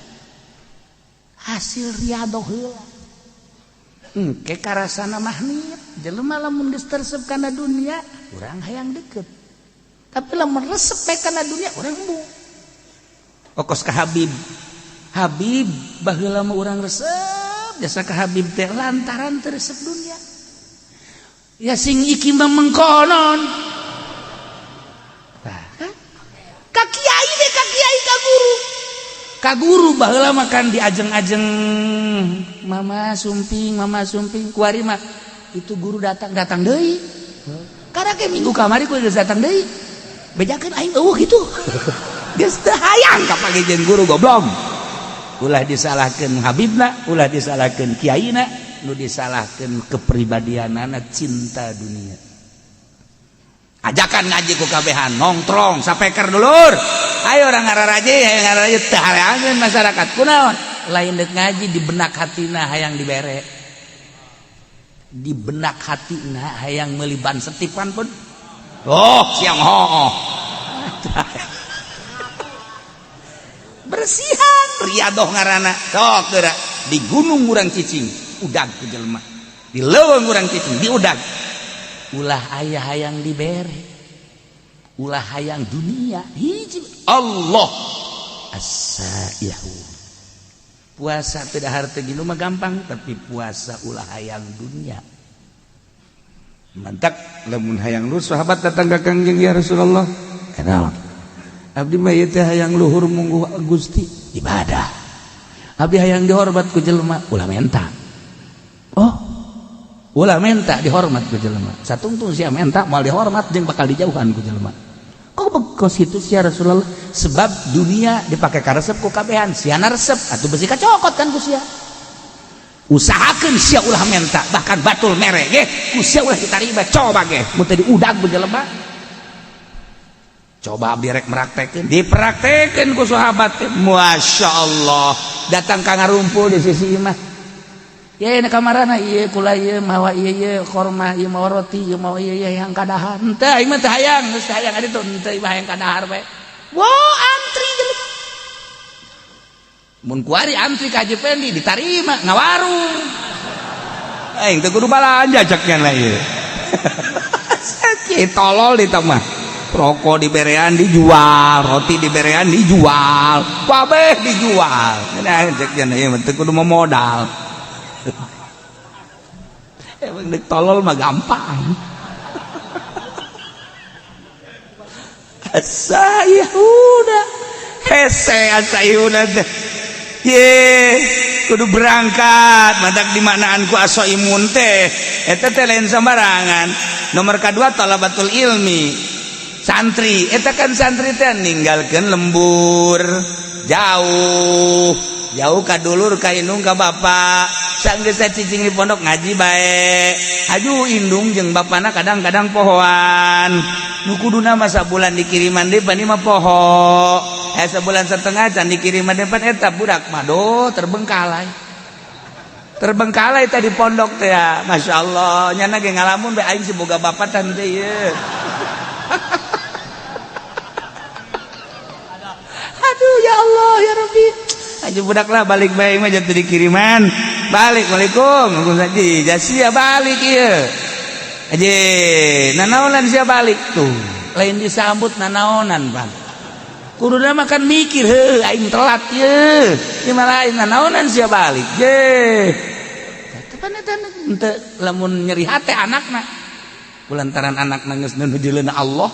hasil riyadhoh heula engke karasana mahnit. Jelema lamun geus teresep kana dunia, urang hayang deket, tapi lamun resep bae kana dunia, urang embung. Okos ka Habib, Habib baheula mah urang resep jasa ka Habib teh lantaran teu resep dunia. Ya sing iki mah mengkonon. Tah kan ka kiai deh, ka kiai, ka guru, ka guru baheula mah kan diajeng-ajeng, mama sumping, mama sumping. Kuari mah itu guru datang, datang deui. Karena ke minggu kamari ku geus datang deui, bejakeun aing eueuh kitu, geus teu hayang kapanggih jeung guru, goblok. Ulah disalahkeun Habibna, ulah disalahkeun kiaina, nu disalahkeun kepribadianana cinta dunia. Ajakan ngaji ku kabehan, nongtrong sapeker dulur. Ayo orang ngararaje, ayo ngararaje teu hareangeun masyarakat. Kunaon? Lain deuk ngaji, di benak hatina hayang dibere. Di benak hatina hayang meuli ban setipan pun. Oh, siang ho. Bersihan riadoh ngaranna. Sok geura di gunung urang cicing, udag ku jelema. Di leuweung urang cicing, diudag. Ulah aya hayang dibere, ulah hayang dunia. Hiji Allah as-saihu. Puasa tidak harta gini mah gampang, tapi puasa ulah hayang dunia. Mantak lamun hayang luhur, sahabat datang ka Kangjeng, "Ya Rasulullah, kenal abdi mah ieu teh hayang luhur mungguh Gusti, ibadah. Abdi hayang dihormat ku jelema." "Ulah menta." Oh, ulah menta dihormat ku jelema. Satungtung sia menta moal dihormat jeung bakal dijauhan ku jelema. Kok bekos itu sia, Rasulullah? Sebab dunia dipakai karesep ku kabehan, sia resep atuh besi kacokot kan ku sia. Usahakeun sia ulah menta, bahkan batul mere ge ku sia ulah ditarima. Coba ge mun teu diudag ku jelema. Coba abdi rek meraktekeun, dipraktekeun ku sahabat teh, Masya Allah, datang ka ngarumpul di sisi imah. Ya, ini kamarana ieu kula ieu mawa ieu ieu korma ieu, mawa roti ieu, mawa ieu ieu yang kadahar. Henteu, aing mah teu hayang, geus hayang adi tuh henteu, imah hayang kadahar bae. Wah, antri jelema. Mun kuari antri ka Haji Pendi ditarima ngawarung. Aing teu kudu balanja cek nya ieu. Sakit tolol di mah. Rokok diberean dijual, roti diberean dijual, kabeh dijual. Nah, cek nya ieu mah teu kudu modal. Emang dek tolol mah gampang. Asayuda hese asayuda teh. Ye, kudu berangkat. Matak dimaknaan ku asoimun teh. Eta teh lain sembarangan. Nomor kedua talabatul ilmi. Santri, eta kan santri teh ninggalkeun lembur jauh. Jauh ka dulur, ka indung, ka bapak. Sanggeus cicing di pondok ngaji bae. Aju indung jeung bapana kadang-kadang pohoan. Nu kuduna mah sabulan dikiriman deui pan mah poho. Eh, sebulan setengah can dikiriman depan, eta budak mah do terbengkalai. Terbengkalai tadi pondok teh ya. Masya Allah, nyana ge ngalamun bae aing si boga bapak tan teh ieu. Aduh ya Allah ya Rabbi. Aja budak lah balik bae mah jatuh dikiriman. Balik, waalaikum. Haji, jasia balik ieu. Aji, nanaonan sia balik tuh. Lain disambut nanaonan, Bang. Kuduna mah kan mikir, heuh aing telat ieu. Ieu mah lain nanaonan sia balik. Je. Tepan eta henteu lamun nyeri hate anakna. Kulantaran anakna geus nuju Allah.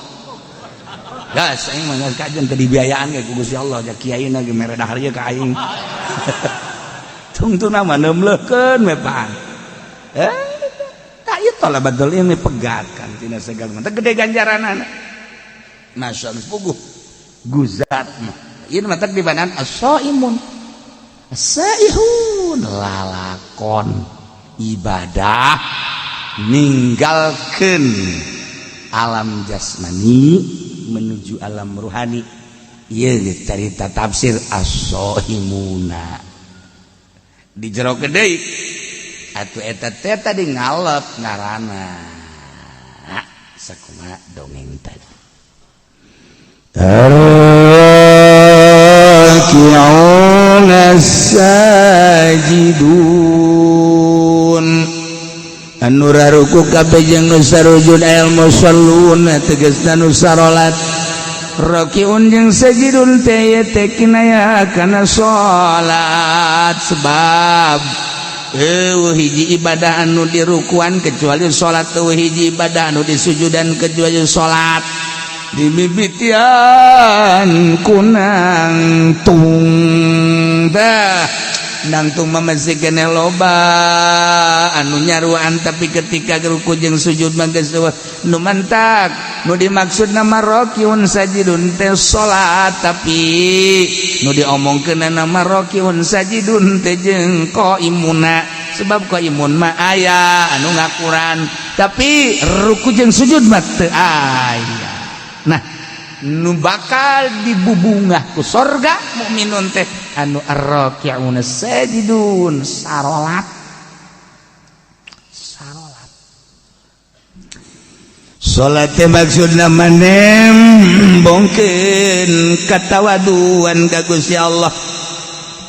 Gas aing mah geus kajen teu dibiayaan ge ku Gusti Allah, ja kiaina ge mere dahar ieu ka aing. Tungtuna mah neumleukeun we pan. Eh, tak ieu talabatul ilmi pegat kan tina segala mah gede ganjaranana. Masya Allah puguh guzat mah. Ieu mah teh dibanan as-saimun. As-saihun lalakon ibadah ninggalkeun alam jasmani menuju alam ruhani. Ieu carita tafsir as-saimuna. Di jero deui atuh eta teh tadi ngalep ngaranna sakumaha dongeng tadi. Arraki'una sajidun anu raruku kabeh jeung nu sarujud al musalluna tegasna nu sarolat. Rakiun jeung sajidun teh teh kinaya kana salat, sebab eueuh hiji ibadah anu dirukuan kecuali salat, eueuh hiji ibadah anu disujudan kecuali salat. Dimimitian kunang tung dah nangtung mah masih keneh loba anu nyaruan, tapi ketika ruku jeung sujud mah geus eueuh nu mantak. Nu dimaksud nama rokiun sajidun teh salat, tapi nu diomongkeun nama rokiun sajidun teh jeung qaimuna, sebab qaimun mah aya anu ngakuran. Tapi ruku jeung sujud mah teu aya. Nah, nu bakal dibubungah ku sorga mukminun teh anu arraki'una sajidun, sarolat, sarolat. Salat teh maksudna manembongkeun katawaduan ka Gusti Allah,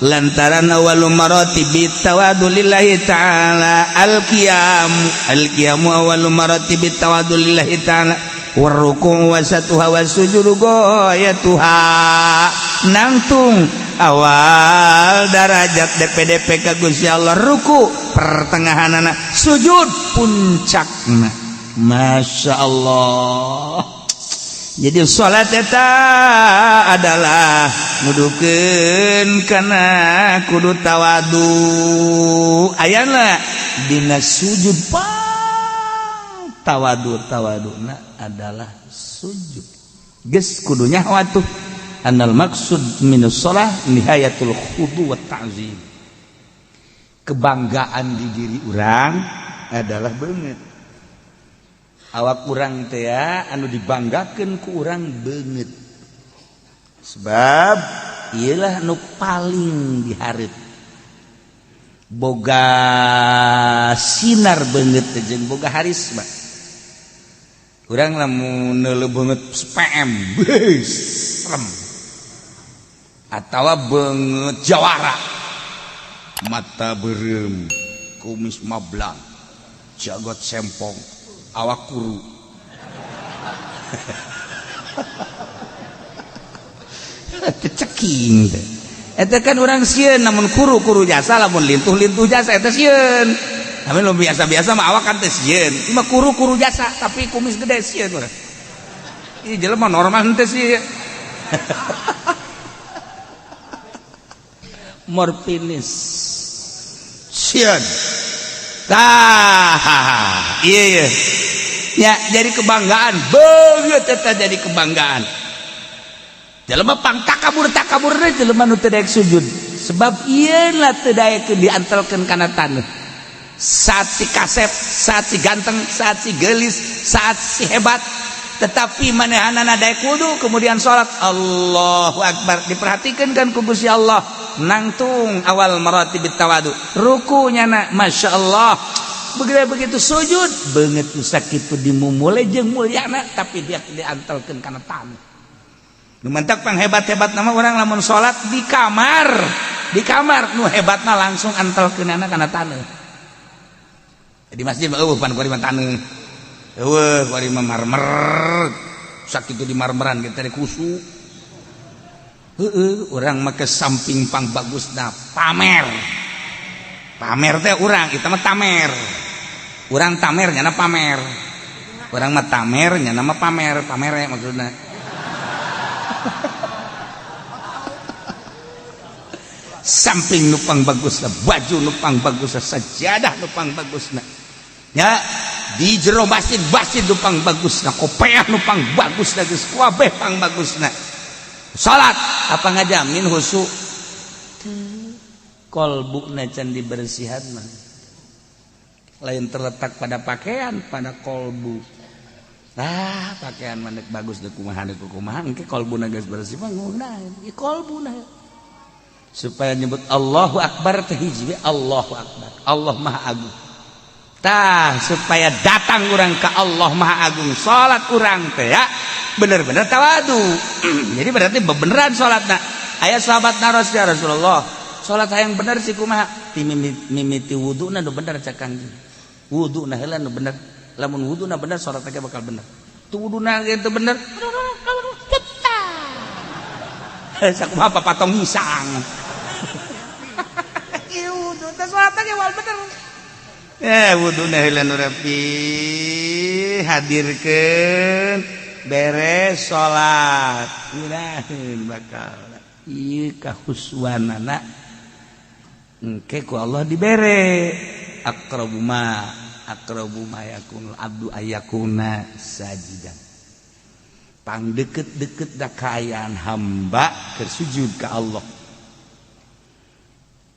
lantaran awwalu maratibi tawadu lillahi ta'ala al-qiyam. Al-qiyamu awwalu maratibi tawadu lillahi ta'ala, warruku wasatuha wasujudu ghayatuha. Nangtung awal darajat DPDP ka Gusti Allah ruku, pertengahanana sujud, puncakna. Masya Allah. Jadi salat eta adalah nuduhkeun kana kudu tawadu. Ayana dina sujud pang tawadu, tawaduna adalah sujud. Geus kudu nyaho atuh annal maksud minus shalah nihayatul khudu wa ta'zim. Kebanggaan di diri urang adalah beungeut awak urang teh anu dibanggakeun ku urang beungeut, sebab iyalah nu paling dihareup. Boga sinar beungeut teh jeung boga harisma. Urang lamun neuleuh beungeut PM, beuh, serem, atawa beungeut jawara, mata beureum, kumis mablang, jagot sempong, awak kuru. Ceking teh eta kan urang sieun. Namun kuru-kuru jasa, lamun lintuh-lintuh jasa eta sieun. Tapi lu biasa-biasa mah awak kan teh sieun. Mah kuru-kuru jasa tapi kumis gede, sieun urang. Ini jelema normal henteu sih. Morfinis sieun. Tah, iya iya ya, jadi kebanggaan beungeut eta, jadi kebanggaan. Jelema pang takabur takabur teh jelema nu teu daek sujud, sebab ieu lah teu daekeun diantelkeun kana taneuh. Saat si kasep, saat si ganteng, saat si geulis, saat si hebat, tetapi manehanana daek wudu kemudian salat, Allahu akbar, diperhatikan kan ku Gusti Allah. Nangtung awal maratibit tawadu rukunya na, Masya Allah. Begitu begitu sujud, beungeut nu sakitu dimumule jeung mulyana, tapi dia diantelkeun kana taneuh. Nu mantak pang hebat-hebat nama orang lamun salat di kamar, di kamar nu hebatna langsung antelkeunana kana taneuh. Di masjid mah eueuh pan kuari mah taneuh, eueuh kuari mah marmer, sakitu di marmeran kita di kusu. Heeh, urang mah ke samping pang bagusna pamer. Pamer teh urang, itu mah tamer. Urang tamer nyana pamer. Urang mah tamer nyana mah pamer, pamer ya maksudna. Samping nupang bagusna, baju nupang bagusna, sajadah nupang bagusna. Ya, di jero masjid, masjid nupang bagusna, kopeah nupang bagusna, geus kabeh pang bagusna. Salat apa ngajamin khusyuk? Kolbuna can dibersihan mah lain terletak pada pakaian, pada kolbu. Nah, pakaian mah bagus deuk kumaha deuk kumaha, engke kolbuna geus bersih mah ngeunaheun. Ieu kolbuna supaya nyebut Allahu Akbar teh hiji, Allahu Akbar, Allah Maha Agung. Tah, supaya datang urang ke Allah Maha Agung, salat urang teh ya bener-bener tawadu. Jadi berarti beneran salatna. Aya sahabat naros, ya Rasulullah, salat hayang bener sih kumaha? Ti mimiti wuduna nu bener, cek Kangjeng. Wuduna heula nu bener. Lamun wuduna bener, salat teh bakal bener. Tu wuduna ge teu bener. Sakumaha papatong hisang. Ieu wudu teh salat ge wal bener. Wuduna heula nu rapi, hadirkeun, beres salat. Ngeunaheun bakal. Ieu kahuswanana engke ku Allah dibere. Aqrabu ma aqrabu ma yakunul abdu ayakuna sajidan. Pang deket-deket da kaayaan hamba keur sujud ka Allah.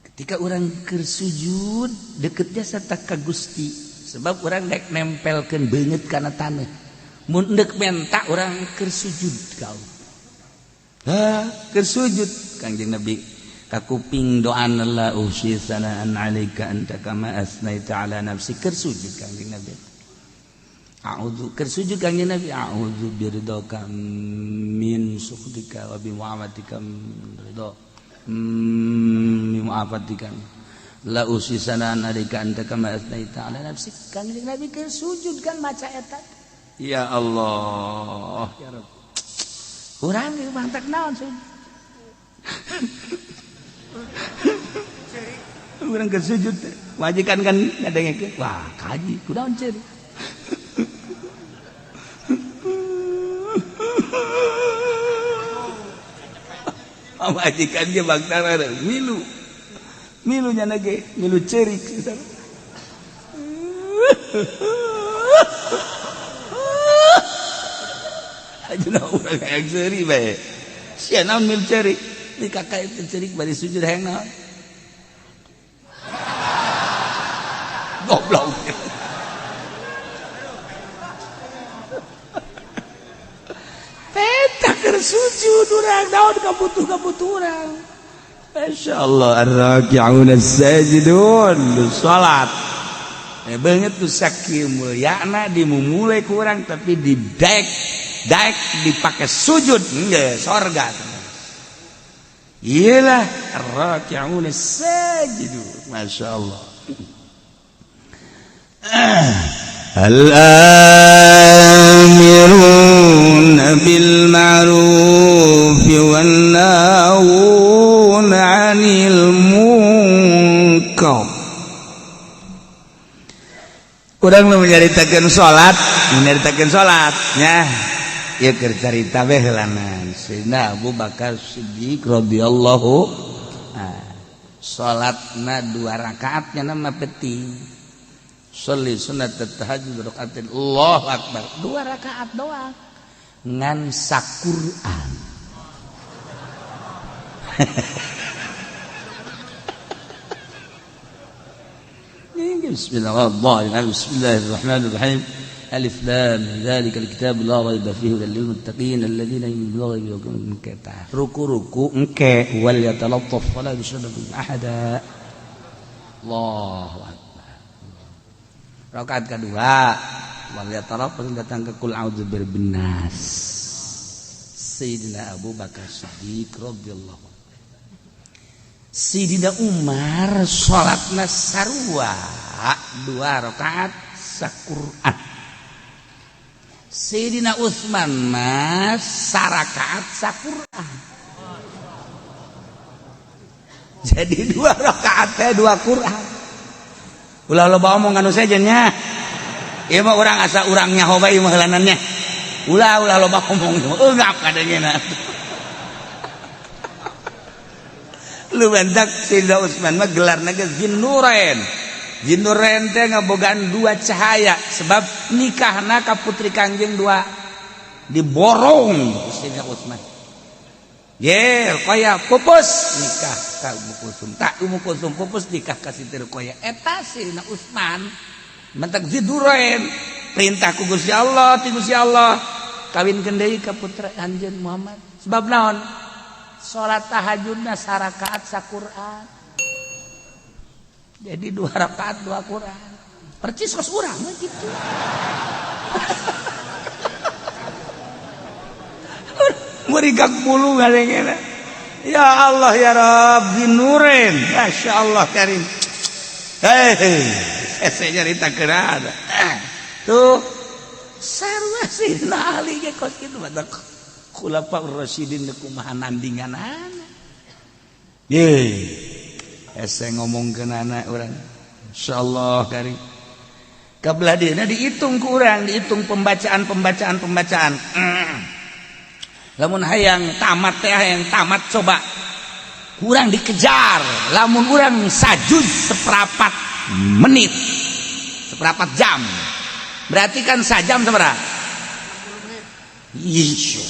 Ketika orang keur sujud deket jasa ka Gusti. Sebab urang dek nempelkeun beungeut kana taneuh. Mun deuk menta urang keur sujud ka Allah. Ha, keur sujud Kangjeng Nabi ka kuping doana la uhsi sanaan alaika anta kama asnaita ala nafsi keur sujud Kangjeng Nabi. A'udzu keur sujud Kangjeng Nabi a'udzu biridhaka min sukhtika wa bi mu'afatika ridha. Mu'afatika la uhsi sanaan alaika anta kama asnaita ala nafsi. Kangjeng Nabi keur sujud kan maca eta. Ya Allah ya Rabb. Urang ieu mantak naon sujud. Urang keur sujud majikan kan ngadengekeun wah kaji kunaon ceurik. Majikan ge bangtara milu. Milu nya ge milu ceurik. Ajeuna urang hayang seuri bae. Sia naon milu ceurik? Di kakak itu ceurik bari sujud hayang naon? Goblok. Peta keur sujud urang naon kabutuh-kabutuh urang. Masyaallah ar-raki'un as-sajidun salat. Banget tuh sakieu mulyana dimumule ku urang tapi didek daek dipakai sujud nggak sorga. Iyalah ar-raki'un as-sajidun. Masyaallah. Al-amiruna bil ma'ruf wan nahuna 'anil munkar. Urang nu nyaritakeun salat, nyaritakeun salat nya. Ieu keur carita we heulanan. Sayyidina Abu Bakar Siddiq radhiyallahu salatna 2 rakaat nya mah penting. Sholli sunat tahajud rakaatin Allahu akbar. 2 rakaat doang. Ngan saquran. Bismillahirrahmanirrahim. Bismillahirrahmanirrahim. Alif lam dzalikal kitab la raiba fihi hudal lil muttaqin alladzina yu'minuna bil ghaibi wa yuqimuna ruku-ruku engke wal yatalattaf wala yushriku ahada. Allahu akbar. Rakaat kedua wal yatalattaf datang ke kul a'udzu birabbin nas. Sayyidina Abu Bakar Siddiq radhiyallahu anhu. Sayyidina Umar salatna sarua 2 rakaat saquran. Sayyidina Utsman mah sarakaat saquran. Jadi 2 rakaat teh 2 Quran. Ulah loba omong anu sejen nya. Ieu mah urang asa urang nyaho bae mah heulanannya. Ulah ulah loba omong eungap kadangena. Lu bentak Sayyidina Utsman mah gelarna ge Zinnurain. Zinnurain teh ngabogaan 2 cahaya sebab nikahna ka putri Kangjeng 2 diborong Sayyidina Utsman. Ye, Ruqayyah pupus nikah ka Ummu Kulsum. Tak Ummu Kulsum pupus nikah ka Siti Ruqayyah. Eta Sayyidina Utsman mentak Zinnurain perintah ku Gusti Allah, ti Gusti Allah kawinkeun deui ka putra anjeun Muhammad. Sebab naon? Salat tahajudna sarakaat saquran. Jadi 2 rakaat 2 Quran. Percis kos urang mah kitu. Merigak bulu ngadengena. Ya Allah ya Rabbi nurin. Masyaallah karim. Hei, saya nyarita keun. Tuh sarua Sayyidina Ali ge kos kitu batak. Khulafaur Rasyidin kumaha nandinganana. Ye. Hese ngomongkeun anak urang. Insyaallah karim. Kabelah dieuna dihitung ku urang, dihitung pembacaan-pembacaan. Lamun hayang tamat teh hayang tamat coba. Kurang dikejar. Lamun urang sajuz seperempat menit. Seperempat jam. Berarti kan sajam sabaraha? Ih.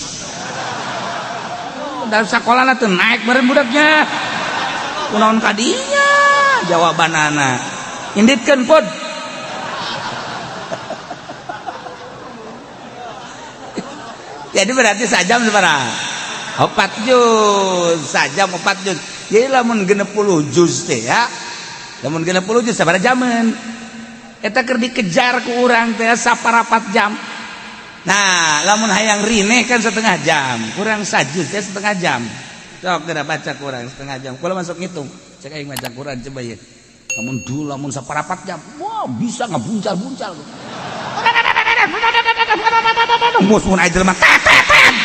Dan sekolah tuh naik bareng budaknya. Kunaon kadinya jawabanana. Inditkeun pod. Jadi berarti sajam sabaraha? 4 juz. Sajam 4 juz. Jadi lamun 60 juz teh ya, lamun 60 juz sabaraha jaman? Eta keur dikejar ku urang teh saparapat jam. Nah, lamun hayang rineh kan setengah jam, kurang sajuz teh setengah jam. Sok geura baca kurang setengah jam. Kula masuk ngitung. Cek aing maca Quran coba ya. Lamun dulu lamun saparapat jam, wah, bisa ngebuncal-buncal. Mus mun aya jelema tet tet tet.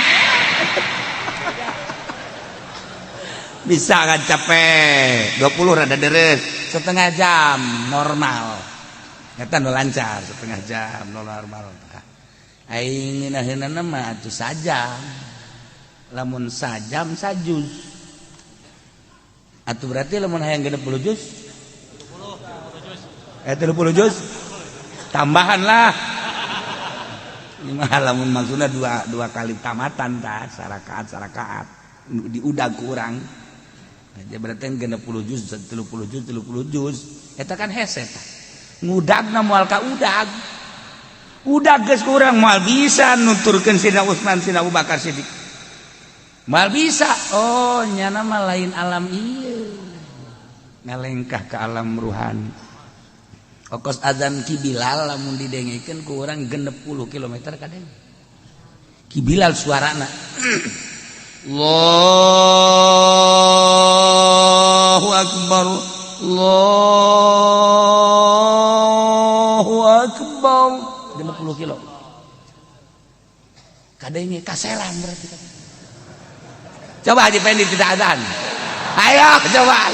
Bisa kan capek. 20 rada deres, setengah jam normal. Eta nu lancar setengah jam nu normal. Aing ngeunaheunana mah atuh sajam. Lamun sajam sajuz. Atuh berarti lamun hayang 60 juz 30 juz tambahan lah. Ini mah lamun maksudna dua kali tamatan tah, sarakaat sarakaat diudag kurang. Nah, berarti 60 juz 30 juz 30 juz eta kan hese tah. Ngudagna moal ka udag. Udag geus kurang moal bisa nuturkeun Sidina Utsman, Sidina Abu Bakar Siddiq. Moal bisa. Oh, nyana mah lain alam ieu. Ngalengkah ke alam ruhani. Okos azan Ki Bilal lamun didengekeun ku urang 60 km kadeng. Ki Bilal suarana. Allahu akbar. Allahu akbar. 60 kilo. Kadenge kaselang berarti. Coba Haji Pendi tidak azan. Ayo coba.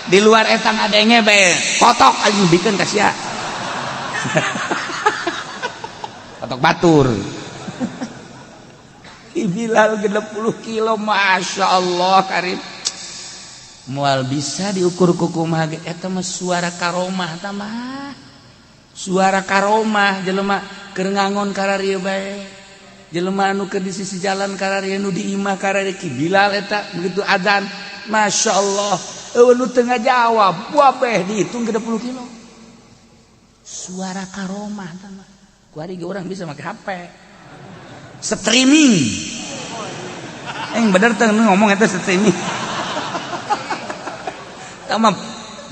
Di luar etang adenge bae kotok aing bikeun ka sia. Kotok batur. Ki Bilal 60 kilo, Masya Allah karim. Moal bisa diukur ku kumaha ge eta mah suara karomah ta mah. Suara karomah jelema keur ngangon kararieu bae. Jelema anu keur di sisi jalan kararieu, nu di imah kararieu, Ki Bilal eta begitu adzan, Masya Allah. Nu tengah jawab, wabeh dihitung 60 kilo. Suara karomah ta mah. Kuari ge urang bisa make HP. Streaming. Yang bener teh ngomong eta streaming. Tama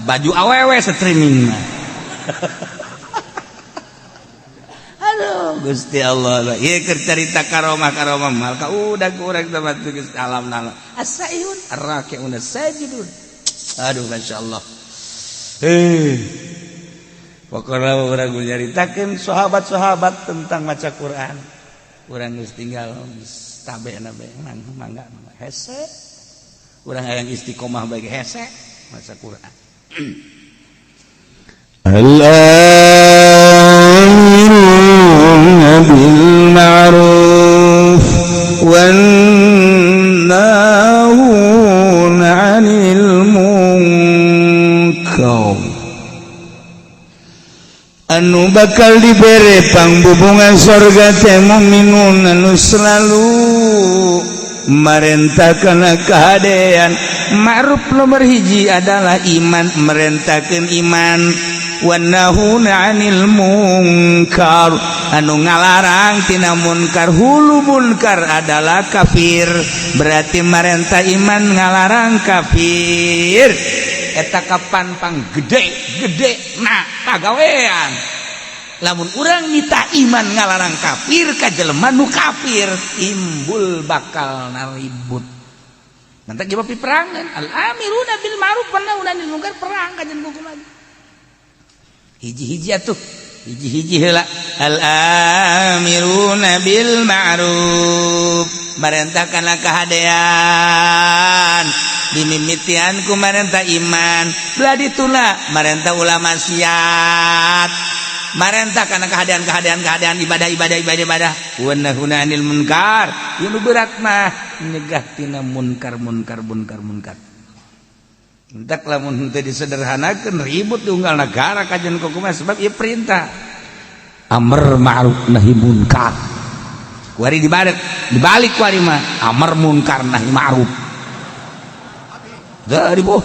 baju awewe streaming mah. Aduh, Gusti Allah. Ieu keur carita karomah-karomah mal ka udah kurang sama Gusti alam nala. As-saihun ar-raki'un sajidun. Aduh, Masya Allah. Pokoknya urang nyaritakeun sahabat-sahabat tentang maca Quran. Urang geus tinggal tabe na bae mangga hese. Urang hayang istiqomah bae hese maca Quran. Al-amiruna bil ma'ruf wan nahuna 'anil munkar. Anu bakal dibere pangbubungan sorga teh mukminun anu selalu merentahkan kehadean. Ma'ruf nomor hiji adalah iman, merentahkan iman. Wan nahuna 'anil munkar, anu ngalarang tina munkar. Hulu munkar adalah kafir, berarti marentah iman ngalarang kafir. Eta kapan pang gede gede nah pagawean. Lamun urang nita iman ngalarang kafir ka jelema nu kafir, timbul bakal naribut. Nanti jawab peperangan. Al amiruna bil ma'ruf wan nahuna 'anil munkar, perang kajian hukum lagi. Hiji-hiji atuh, hiji-hiji heula. Al amiruna bil ma'ruf, marentahkanlah kehadean dimimitian ku marentah iman, belah dituna marentah ulah maksiat, marentah karena kehadean kehadean kehadean, ibadah ibadah ibadah ibadah. Wa nahuna 'anil munkar, ieu nu berat mah nyegah tina munkar munkar munkar munkar. Entak lamun henteu disederhanakeun ribut di unggal negara kajian kumaha, sebab ieu perintah amar ma'ruf nahi munkar. Kuari dibalik, dibalik kuari mah amar munkar nahi ma'ruf. Dari boh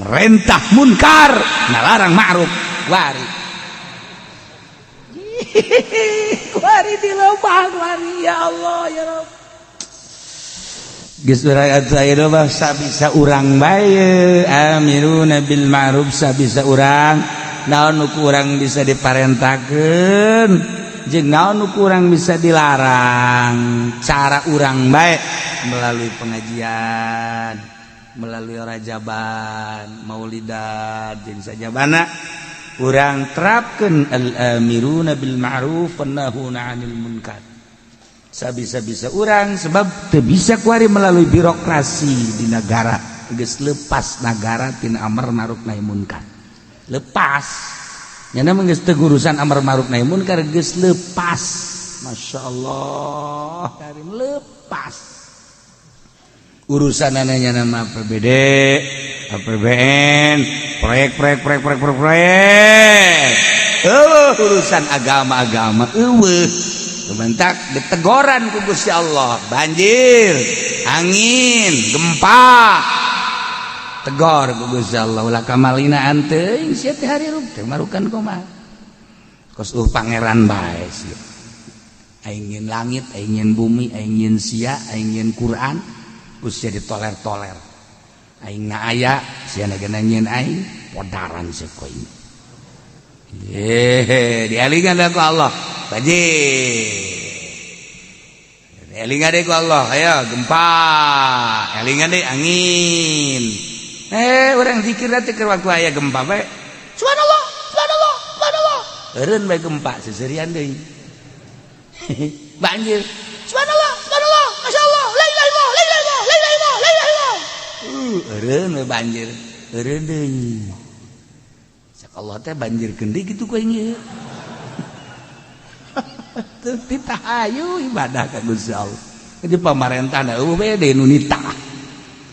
merentah munkar ngalarang ma'ruf wari. Kuari di lembah kuari, ya Allah, ya Rabb. Geus urang sabisa urang bae, amiruna bil ma'ruf sabisa urang, naon nu kurang bisa diparentakeun jeung naon nu kurang bisa dilarang, cara urang bae melalui pengajian, melalui rajaban, maulidan, jeung sajabana urang terapkeun al-amiruna bil ma'ruf wan nahuna 'anil munkar sabisa-bisa urang, sebab teu bisa kuari melalui birokrasi di negara. Geus lepas negara tina amar ma'ruf nahi munkar, lepas nyana mah, geus teu urusan amar ma'ruf nahi munkar, geus lepas. Masya Allah, karim lepas urusan ananya nama APBD, APBN, proyek, proyek, proyek, proyek, proyek, proyek. Oh, urusan agama-agama euweuh. Kebentak ditegoran ku Gusti Allah, banjir, angin, gempa. Tegor ku Gusti Allah, ulah kamalinaan teuing sia teh, hirup teh marukan kumaha. Kos pangeran bae sia. Aing nyieun langit, aing nyieun bumi, aing nyieun sia, aing nyieun Quran, ku sia ditoler-toler. Aing na aya, sia na nyieun aing, podaran sia ku aing. Ye, dialingan ku Allah. Banjir. Elingan deh ku Allah, ayo gempa. Elingan deh angin. Eh, orang zikir nanti ke waktu aya gempa bae. Subhanallah, subhanallah, subhanallah. Eureun bae gempa seserian deui. Banjir. Subhanallah, subhanallah, masyaallah, la ilaha illallah, la ilaha illallah, la ilaha illallah, la ilaha illallah. Eureun we banjir. Eureun deui. Cak Allah teh banjir deui kitu ku aing ieu. Teu ditahayu ibadah ka Gusti Allah. Jadi pamarentah euweuh bae deui nu nitah.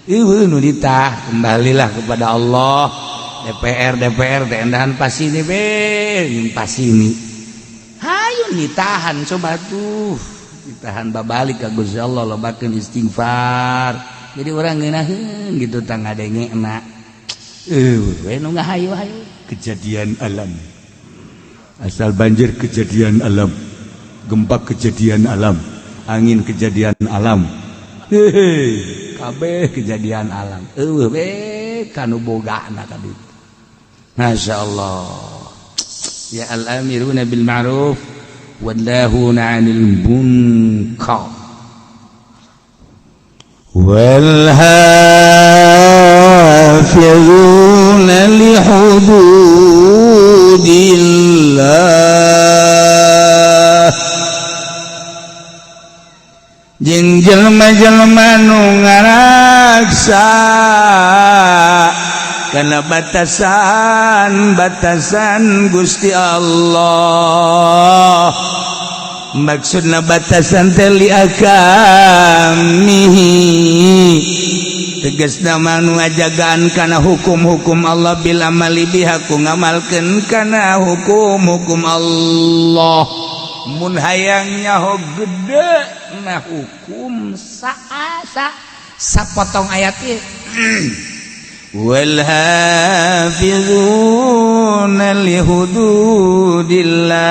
Euweuh nu nitah, kembalilah kepada Allah. DPR DPR teh endahan pasini be, jeung pasini. Hayu nitahan coba tuh. Ditahan babalik ka Gusti Allah, lobakeun istighfar. Jadi orang ngeunaheun gitu tah ngadengena. Euweuh we nu ngahayu-hayu. Kejadian alam. Asal banjir kejadian alam. Gempa kejadian alam, angin kejadian alam. Hehe, kabeh kejadian alam. Euweuh we kanu bogana ka ditu. Masya Allah. Ya, al-amiruna bil ma'ruf wan nahuna 'anil munkar. Wal hafizuna li hududillah, jeung jelema-jelema nu ngaraksa kana batasan-batasan Gusti Allah. Maksudna batasan teh li ahkamihi, tegasna nu ngajagaan kana hukum-hukum Allah, bil amali biha, ku ngamalkeun kana hukum-hukum Allah. Mun hayang nyaho gede na hukum, saasa sapotong ayat ieu, wal hafizuna li hududillah,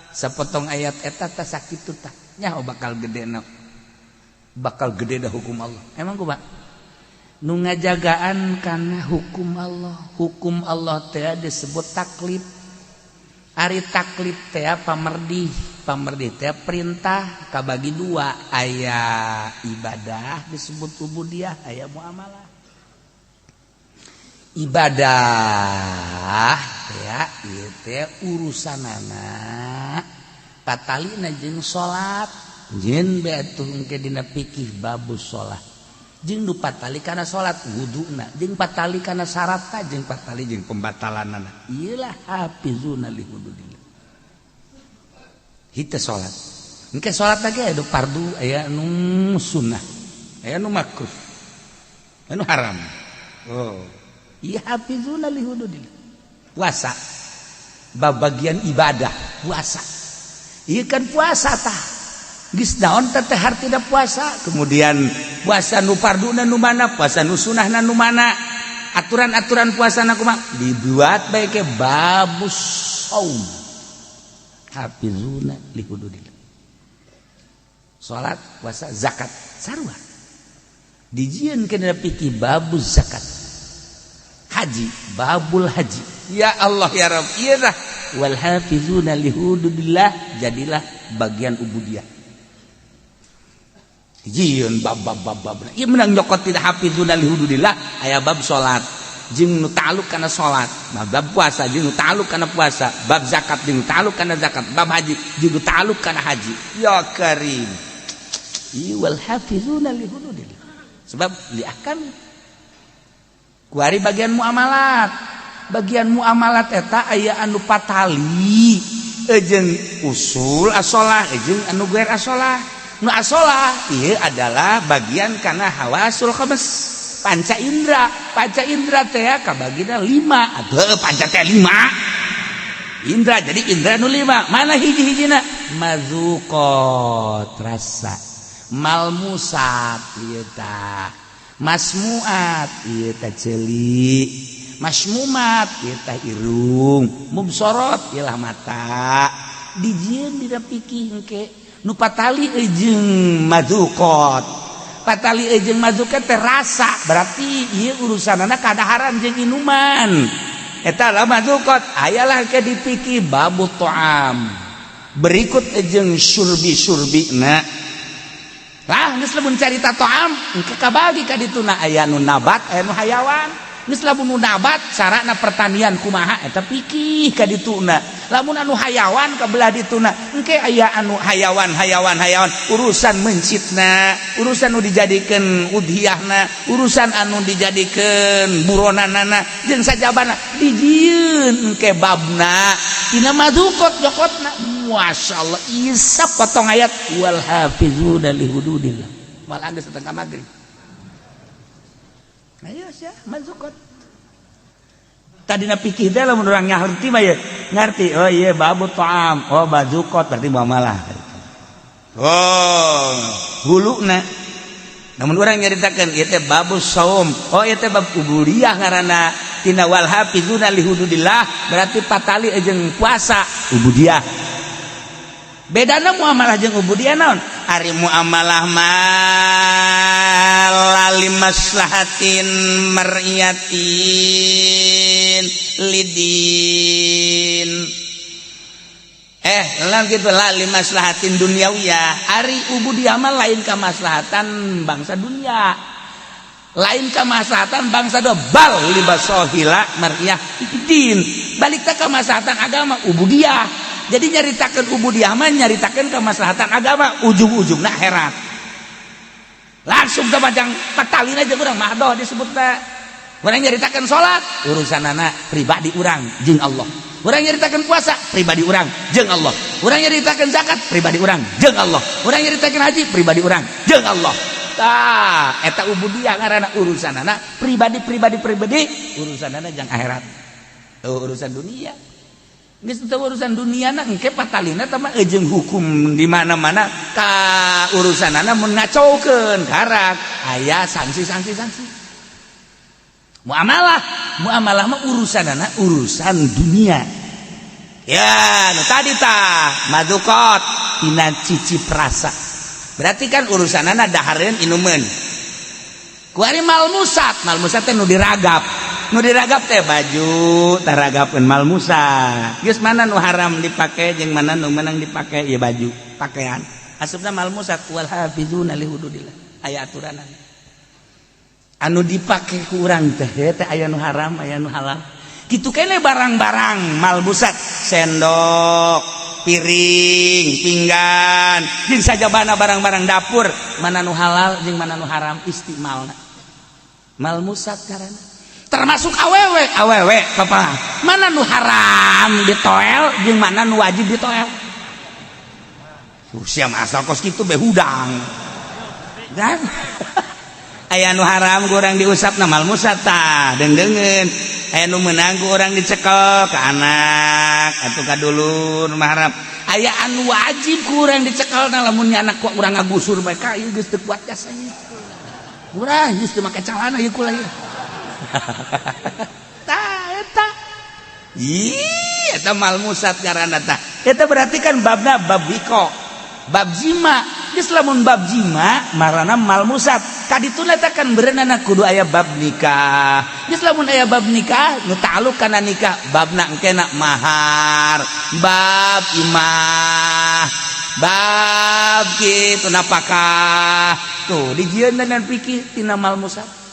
sapotong ayat eta tah sakitu tah nyaho bakal gede na, bakal gede dah hukum Allah. Emang kumaha nu ngajagaan kana hukum Allah? Hukum Allah teh disebut taklif. Ari taklif teh pamerdih, pamerdih teh perintah, kabagi dua, aya ibadah disebut ubudiyah, aya muamalah. Ibadah ya ieu teh urusanana patalina jeung salat, jeung bae atuh engke dina fikih babus salat, jeung nu patali kana salat wuduna, jeung patali kana syaratna, jeung patali jeung pembatalanana. Ieu lah hafizuna li hududillah. Hita salat engke, salat lagi aya nu fardu, aya nu sunnah, aya nu makruh, aya nu haram. Oh iya, hafizuna li hududillah. Puasa babagian ibadah, puasa iya kan, puasa tah geus naon teh hartina puasa? Kemudian puasa nu farduna nu mana, puasa nu sunahna nu mana, aturan-aturan puasa na kumaha, dibuat bae ke babus saum. Hafizuna li hududillah. Salat, puasa, zakat sarua. Dijieun kana fikih babuz zakat. Haji, babul haji. Ya Allah ya Rabb, ieu tah wal hafizuna li hududillah, jadilah bagian ubudiyah. Dijieun bab bab bab bab. Ieu menang nyokot tidak hafizuna li hududillah, aya bab salat jeung nu ta'alluq kana salat, bab puasa jeung nu ta'alluq kana puasa, bab zakat jeung nu ta'alluq kana zakat, bab haji jeung nu ta'alluq kana haji. Ya Karim. Ieu wal hafizuna li hududillah. Sebab li ahkam kuari bagian muamalat. Bagian muamalat eta aya anu patali jeung usul asolah jeung anu guer asolah. Nu asolah ieu adalah bagian kana hawasul khams, panca indra. Panca indra teh kabagina 5. Atuh panca teh 5 indra, jadi indra nu 5. Mana hiji-hijina? Mazuqat, rasa, malmusat ieu tah, masmuat ieu tah ceuli, masmumat ieu tah irung, mubsorot ieu lah mata. Dijieun dina fikih engke nu patali jeung mazuqat. Patali jeung mazuqat teh rasa, berarti ieu urusanana kadaharan jeung inuman. Eta lah mazuqat. Ayalah ke dipikir babu ta'am. Berikut jeung surbi-surbina. Lah geus lamun carita ta'am engke kabagi ka dituna aya nu nabat, aya nu hayawan. Geus lamun nu nabat carana pertanian kumaha eta pikih ka dituna. Lamun anu hayawan ka belah dituna engke aya anu hayawan hayawan hayawan, urusan mencitna, urusan nu dijadikeun udhiyahna, urusan anu dijadikeun buronanana jeung sajabana dijieun engke babna tina madukot jokotna. Masyaallah, isap potong ayat wal hafizuna li hududillah. Malah geus datang ka magrib. Ayo sia mazukot. Tadina pikir teh lamun urang ngarti mah ye, ngarti. Oh iya babu ta'am, oh bazukot berarti muamalah. Oh, huluna. Namun urang nyaritakeun ieu teh babu saum. Oh ieu teh bab ubudiyah ngaranna. Tina wal hafizuna li hududillah berarti patali jeung puasa ubudiyah. Bedana muamalah jeung ubudiyah naon? Ari muamalah mah lali maslahatin mar'iyatin lidin. Lah gitu lali maslahatin duniawiyah. Ari ubudiyah mah lain kamaslahatan bangsa dunia. Lain kamaslahatan bangsa do bal libasohila mar'iyah din. Balik teh kamaslahatan agama ubudiyah. Jadi nyaritakeun ubudiyah mah nyaritakeun kemaslahatan agama, ujung-ujungna akhirat. Langsung ke majang patalin aja urang mahdoh disebutna. Urang nyaritakeun salat, urusanana pribadi urang jeung Allah. Urang nyaritakeun puasa, pribadi urang jeung Allah. Urang nyaritakeun zakat, pribadi urang jeung Allah. Urang nyaritakeun haji, pribadi urang jeung Allah. Tah, eta ubudiyah ngaranna, urusanana pribadi pribadi pribadi, urusanana jang akhirat. Oh, urusan dunia. Geus teu urusan dunia na engke patalina teh mah jeung hukum di mana-mana ka urusanana mun ngacaukeun karak aya sanksi-sanksi sanksi. Muamalah, muamalah mah urusanana urusan dunia. Ya, nu tadi tah madukot tina cicip rasa. Berarti kan urusanana dahareun inumeun. Kuari malmusat, malmusat teh nu diragap. Nu diragap teh baju, taragapeun malmusat. Geus mana nu haram dipake jeung mana nu menang dipake ieu baju, pakaian. Asupna malmusat wal hafizuna li hududillah. Aya aturanana. Anu dipake ku urang teh teh aya nu haram, aya nu halal. Kitu kene barang-barang malmusat, sendok, piring, pinggan, jeung sajabana barang-barang dapur, mana nu halal jeung mana nu haram istimalna. Malmusat karena termasuk awewe, awewe papa, mana nu haram ditoel jeung mana nu wajib ditoel. Usia asal kos kitu be hudang. Dan aya nu haram ku urang diusapna malmusat tah, deung-deungeun. Aya nu meunang ku urang dicekel ka anak atuh ka dulur mah haram. Aya anu wajib ku urang dicekel na lamun anak ku urang ngagusur bae ka ieu geus teu kuat jasa ieu. Urang geus teu make calana ieu kula ieu. Tah eta. Ih, Eta malmusat ngaranna tah. Eta berarti kan babna bab wiko, bab zima. Geus lamun bab zima marana malmusat. Kadituna teh kan berenana kudu aya bab nikah. Geus lamun aya bab nikah nu ta'alluq kana nikah, babna engkena mahar, bab imah, bab kitu napakah. Tuh dijieun dan fikih tina malmusat.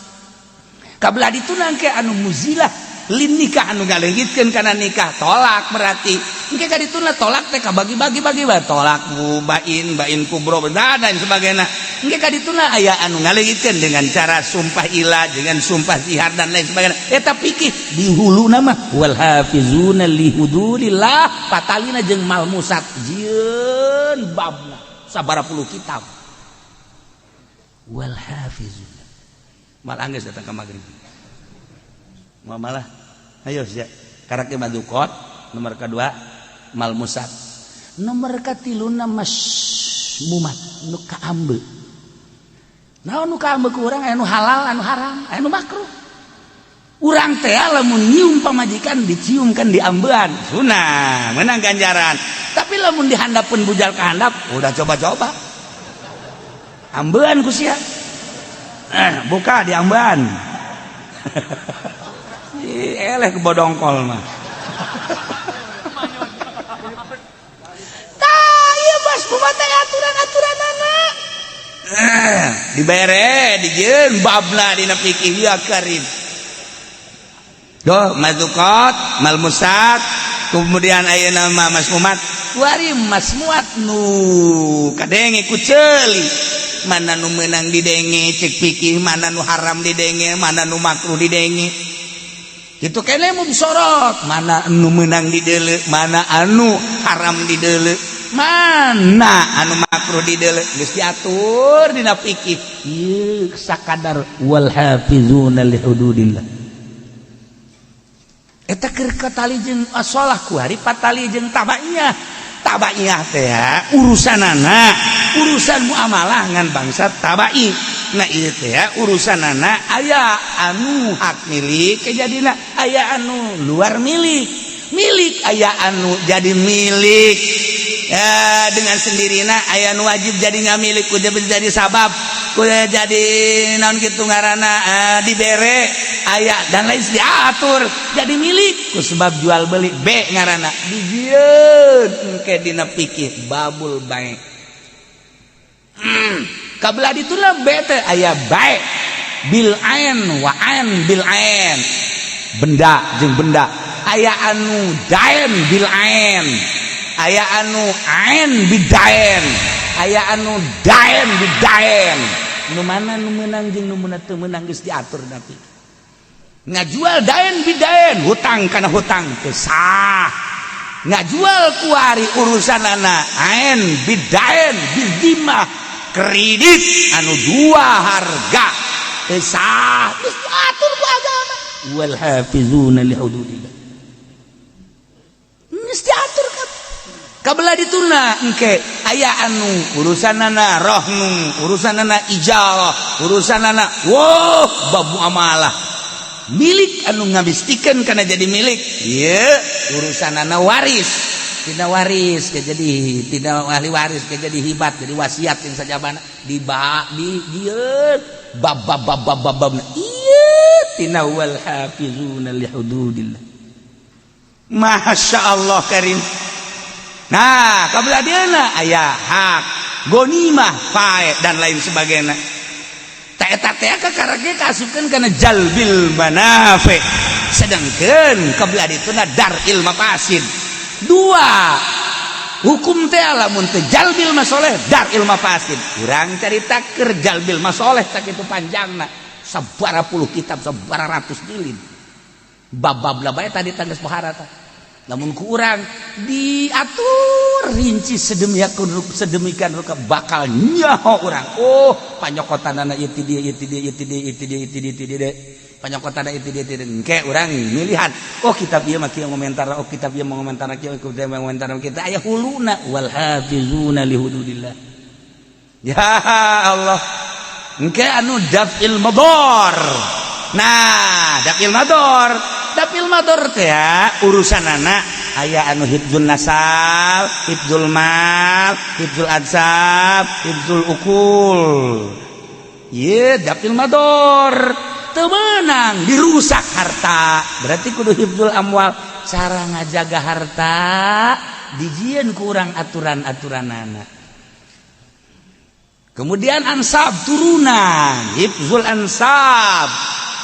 Kabelah dituna engke anu muzilah lin nikah, anu ngaleungitkeun kana nikah, tolak. Berarti engke ka dituna tolak teh kabagi-bagi bagi bae, tolak bain, bain kubro dan lain sebagainya. Engke ka dituna aya anu ngaleungitkeun dengan cara sumpah ila, dengan sumpah zihar dan lain sebagainya. Eta fikih di huluna mah wal hafizuna li hududillah, patalina jeung malmusat, jieun babna sabaraha puluh kitab wal hafizuna. Mal anggeus datang ke maghrib malah. Ayo sia, karakter madukot nomor kedua malmusat, nomor katiluna masmumat, nu kaambe. Naon nu kaambe ku urang? Anu halal, anu haram, anu makruh. Urang teh lamun nyium pamajikan, dicium kan diambean, sunah, menang ganjaran. Tapi lamun dihandapun bujal ke handap, udah coba-coba ambean ku sia, buka diambean. Eleh ke bodongkol mah. Tah ieu bas kumaha aturan-aturanana. Dibere dijieun babna dina fikih ya karim. Doh madukot, malmusat, kemudian ayeuna mah masmumat. Kuari masmuat nu kadenge ku ceuli. Mana nu meunang didenge cek fikih, mana nu haram didenge, mana nu makruh didenge. Itu kene mau disorot, mana anu menang di deule, mana anu haram di deule, mana anu makruh di deule, geus diatur dina fikih. Ieu sakadar wal hafizuna li hududillah. Eta keur katali jeung asolah kuari patali jeung tabaiyah. Tabaiyah teh urusanana urusan muamalah ngan bangsa tabai. Nah, ieu teh urusanana aya anu hak milik kejadina, aya anu luar milik milik, aya anu jadi milik ya, dengan sendirinya, aya anu wajib jadi nggak milik kudu jadi sabab, kudu jadi naon kitu ngaranna, dibere aya dan lain diatur jadi milik ku sebab jual beli B ngaranna, dijieun engke dina fikih babul bai. Kabelah dituna B teh aya bai bil ain wa ain bil ain, benda jeung benda, aya anu dain bil ain, aya anu ain bidain, aya anu dain bidain. Nu mana nu meunang jeung nu teu meunang geus diatur. Tapi ngajual dain bidain, hutang kana hutang, teu sah. Ngajual kuari urusanana ain bidain bidimah, kredit anu dua harga, teu sah. Geus diatur ku agama wal hafizuna li hududillah, geus diatur kan. Kabelah dituna engke aya anu urusanana rohnu, urusanana ijarah, urusanana wow bab muamalah milik anu ngabistikeun kana jadi milik ieu urusanana waris, tidak waris ke jadi tidak ahli waris ke jadi hibat, jadi wasiat yang sajabana di ba di dieu bab bab bab bab bab bab ieu tina wal hafizuna li hududillah. Masya Allah karim. Nah, kabelah dieuna aya hak gonimah, fae dan lain sebagainya. Tak eta teh kakarake kaasupkeun kana jalbil manafi, sedangkan kabelah dituna dar'il mafasid. Dua hukum teh lamun teu jalbil masoleh, dar'il mafasid. Urang carita keur jalbil masoleh tak itu panjangna sabara puluh kitab, sabara ratus jilid bab-bab lah bae tadi tangges pohara tah. Namun kurang diatur rinci sedemikian sedemikian rupa bakal nyaho urang. Oh, panyokotanana ieu ti dieu, ieu ti dieu, ieu ti dieu, ieu ti dieu, ieu ti dieu, ti dieu, panyokotanana ieu ti dieu, ti dieu. Engke urang milihan, oh kitab ieu mah kieu ngomentar, oh kitab ieu ngomentar kieu, kitab ieu ngomentar kita aya huluna wal hafizuna li hududillah. Ya Allah, engke anu daf'il madar. Nah, daf'il madar Daf'il mador teh ya, urusan anak aya anu hifdzul nasab, hifdzul mal, hifdzul ansab, hifdzul uqul. Ye, daf'il mador teu meunang dirusak harta, berarti kudu hifdzul amwal. Cara ngajaga harta dijieun kurang aturan-aturanana. Kemudian ansab, turunan, hifdzul ansab,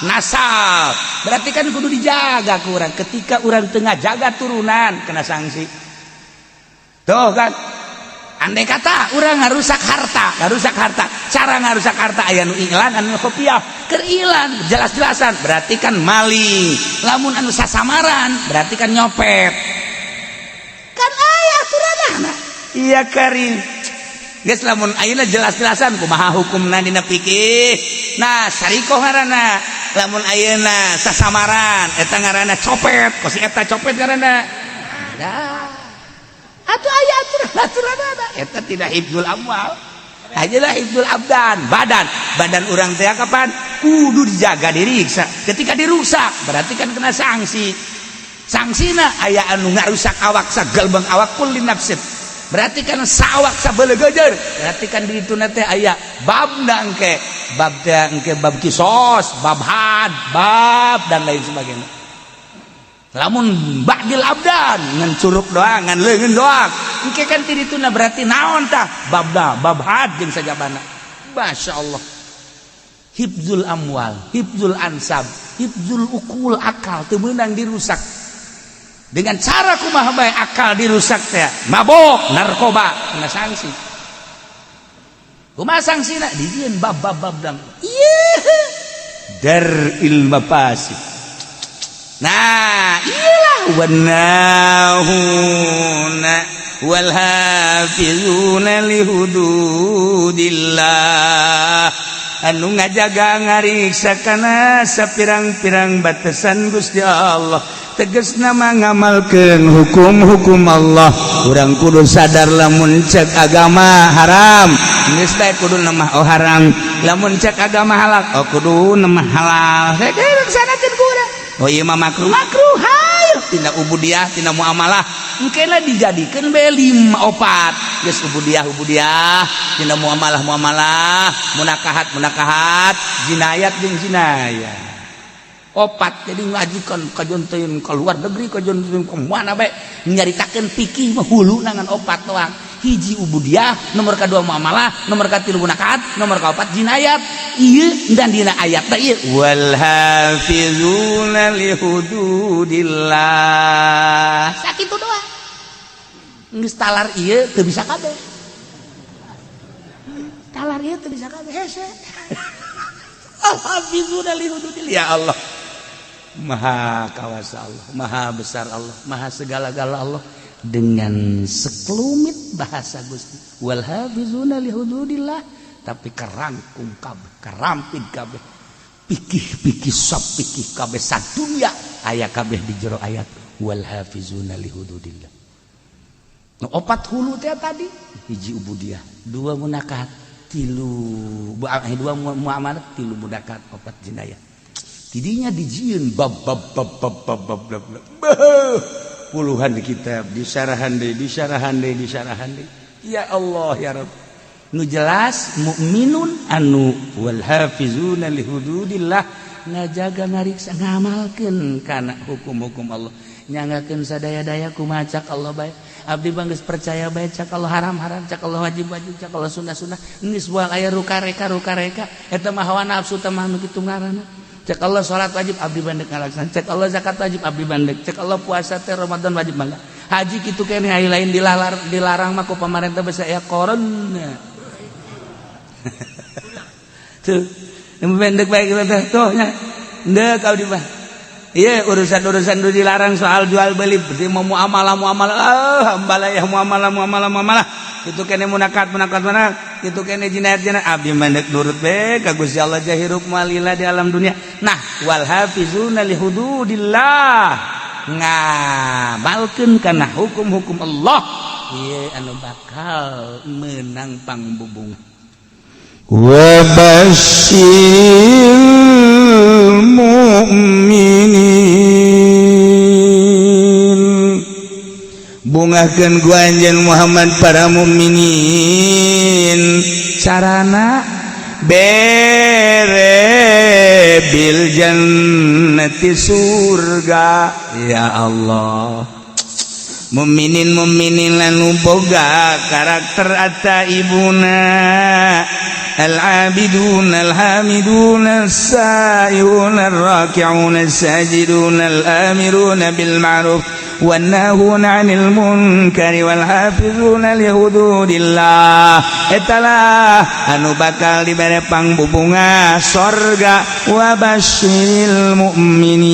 nasab, berarti kan kudu dijaga kurang. Ketika orang tengah jaga turunan, kena sanksi tuh kan. Andai kata orang ngarusak harta, ngarusak harta, cara ngarusak harta aya nu i'lan, anu khofiyah. Keur i'lan jelas-jelasan, berarti kan maling. Lamun anu sasamaran, berarti kan nyopet. Kan aya aturanana. Iya karim. Geus, lamun ayeuna jelas-jelasan, kumaha hukumna dina fikih? Nah, sariqoh ngaranna. Lamun ayeuna sasamaran, eta ngaranna copet. Kos eta copet ngaranna. Dah. Atuh aya aturan-aturanana. Eta tidak hifdzul amwal. Ajalah hifdzul abdan, badan. Badan urang teh kapan? Kudu dijaga, diriksa. Ketika dirusak, berarti kan kena sanksi. Sanksina aya anu ngarusak awak sagelbeng awak, kulli nafsin. Berarti kan sawak sabelegejer. Berarti kan di ditu teh aya babna engke. Bab teh engke bab kisos, bab had, bab dan lain sebagainya. Lamun ba'dil abdan ngan curug doang, ngan leungeun doang, engke kan ti dituna berarti naon tah babda, bab had jeung sajabana. Masya Allah, hifdzul amwal, hifdzul ansab, hifdzul uqul, akal teu meunang dirusak. Dengan cara kumaha bae akal dirusak teh? Mabok, narkoba, kena sanksi. Kumaha sanksina? Dijieun bab bab bab dang. Ieu dar'il mafasid. Nah, iyalah, wanahuna wal hafizuna li hududillah, anu ngajaga ngariksa kana sapirang-pirang batasan Gusti Allah, tegasna mah ngamalkeun hukum-hukum Allah. Urang kudu sadar, lamun cek agama haram, geus bae kudu mah oh haram. Lamun cek agama halal, oh kudu mah halal. Laksanakeun ku urang. Oh iya mah makruh, makruh. Hayo tina ubudiah, tina muamalah, engkena dijadikeun bae lima opat. Geus ubudiah ubudiah, tina muamalah muamalah, munakahat munakahat, jinayat jeung jinayat, opat. Jadi ngajikan kajon teuing ke luar negeri, kajon teuing ke mana bae, nyaritakeun fikih mah hulu ngan opat doang. Hiji ubudiah, nomor kedua muamalah, nomor katilu munakahat, nomor kaopat jinayat. Ieu dan dina ayat teh ieu wal hafizuna li hududillah, sakitu doang. Geus talar ieu teu bisa kabeh, talar ieu teu bisa kabeh, hese. Al hafizuna li hududillah. Ya Allah, maha kawasa Allah, maha besar Allah, maha segala-gala Allah. Dengan sekelumit bahasa Gusti wal hafizuna li hududillah, tapi kerangkum kabeh, kerampit kabeh pikih-pikih, sop pikih kabeh sadunya aya kabeh di jero ayat wal hafizuna li hududillah. Nu opat hulu teh tadi, hiji ubudiah, dua munakahat, tilu dua muamalah, tilu munakahat, opat jinayah. Tidinya dijieun bab bab bab bab bab bab bab, bab. Puluhan kitab disyarahan deui, disyarahan deui, disyarahan deui. Ya Allah, ya Rabb, nu jelas mukminun anu wal hafizuna li hududillah, ngajaga, ngariksa, ngamalkeun kana hukum-hukum Allah, nyanggakeun sadaya-daya kumaha cak Allah bae. Abdi mah geus percaya bae, cak Allah haram haram, cak Allah wajib wajib, cak Allah sunnah sunnah. Geus moal aya rukareka rukareka, eta mah hawa nafsu teh mah nu kitu ngaranna. Cek Allah salat wajib, abdi bandek ngalaksan. Cek Allah zakat wajib, abdi bandek. Cek Allah puasa teh Ramadan wajib, mangga. Haji kitu keneh, aya lain dilalar, dilarang mah ku pamarentah, basa aya corona tuh. Pendek bae teh tuh nya, ndek abdi mah. Iya, urusan-urusan itu dilarang soal jual beli, berarti mau muamalah muamalah, ah hambalayah muamalah muamalah muamalah itu kene, munakat munakat mana itu kene, jinayat jinayat, abdi mandek nurut be ka Gusti Allah, jahirup malila di alam dunia. Nah, wal hafizuna li hududillah, ngamalkeun kana hukum-hukum Allah, ieu anu bakal menang pangbubung. Wa basyiril mu'minin. Dibubungahkeun ku anjeun Muhammad para mukminin. Carana bere bil jannati, surga. Ya Allah, mukminin mukminin anu boga karakter at-taibuna, al-abidun, al-hamidun, as-saihun, ar-raki'un, as-sajidun, al-amirun bil ma'ruf wan-nahun 'anil munkari wal hafizuna li hududillah. Etalah anu bakal dibere pangbubunga sorga. Wa basyiril mu'minin.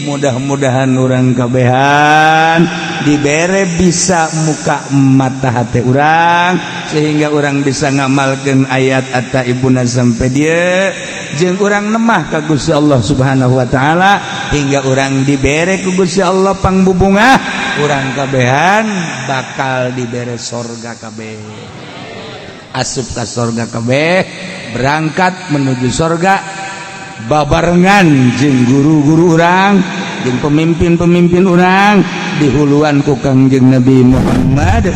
Mudah-mudahan urang kabehan dibere bisa muka mata hati urang sehingga urang bisa ngamalkan ayat at-taibuna sampai dia jeung urang nemah ka Gusti Allah Subhanahu wa taala hingga urang dibere ku Gusti Allah pangbubunga. Urang kabehan bakal dibere sorga kabeh, asup ka sorga kabeh, berangkat menuju sorga babarengan jeung guru-guru urang jeung pemimpin-pemimpin urang, dihuluan ku Kangjeng Nabi Muhammad.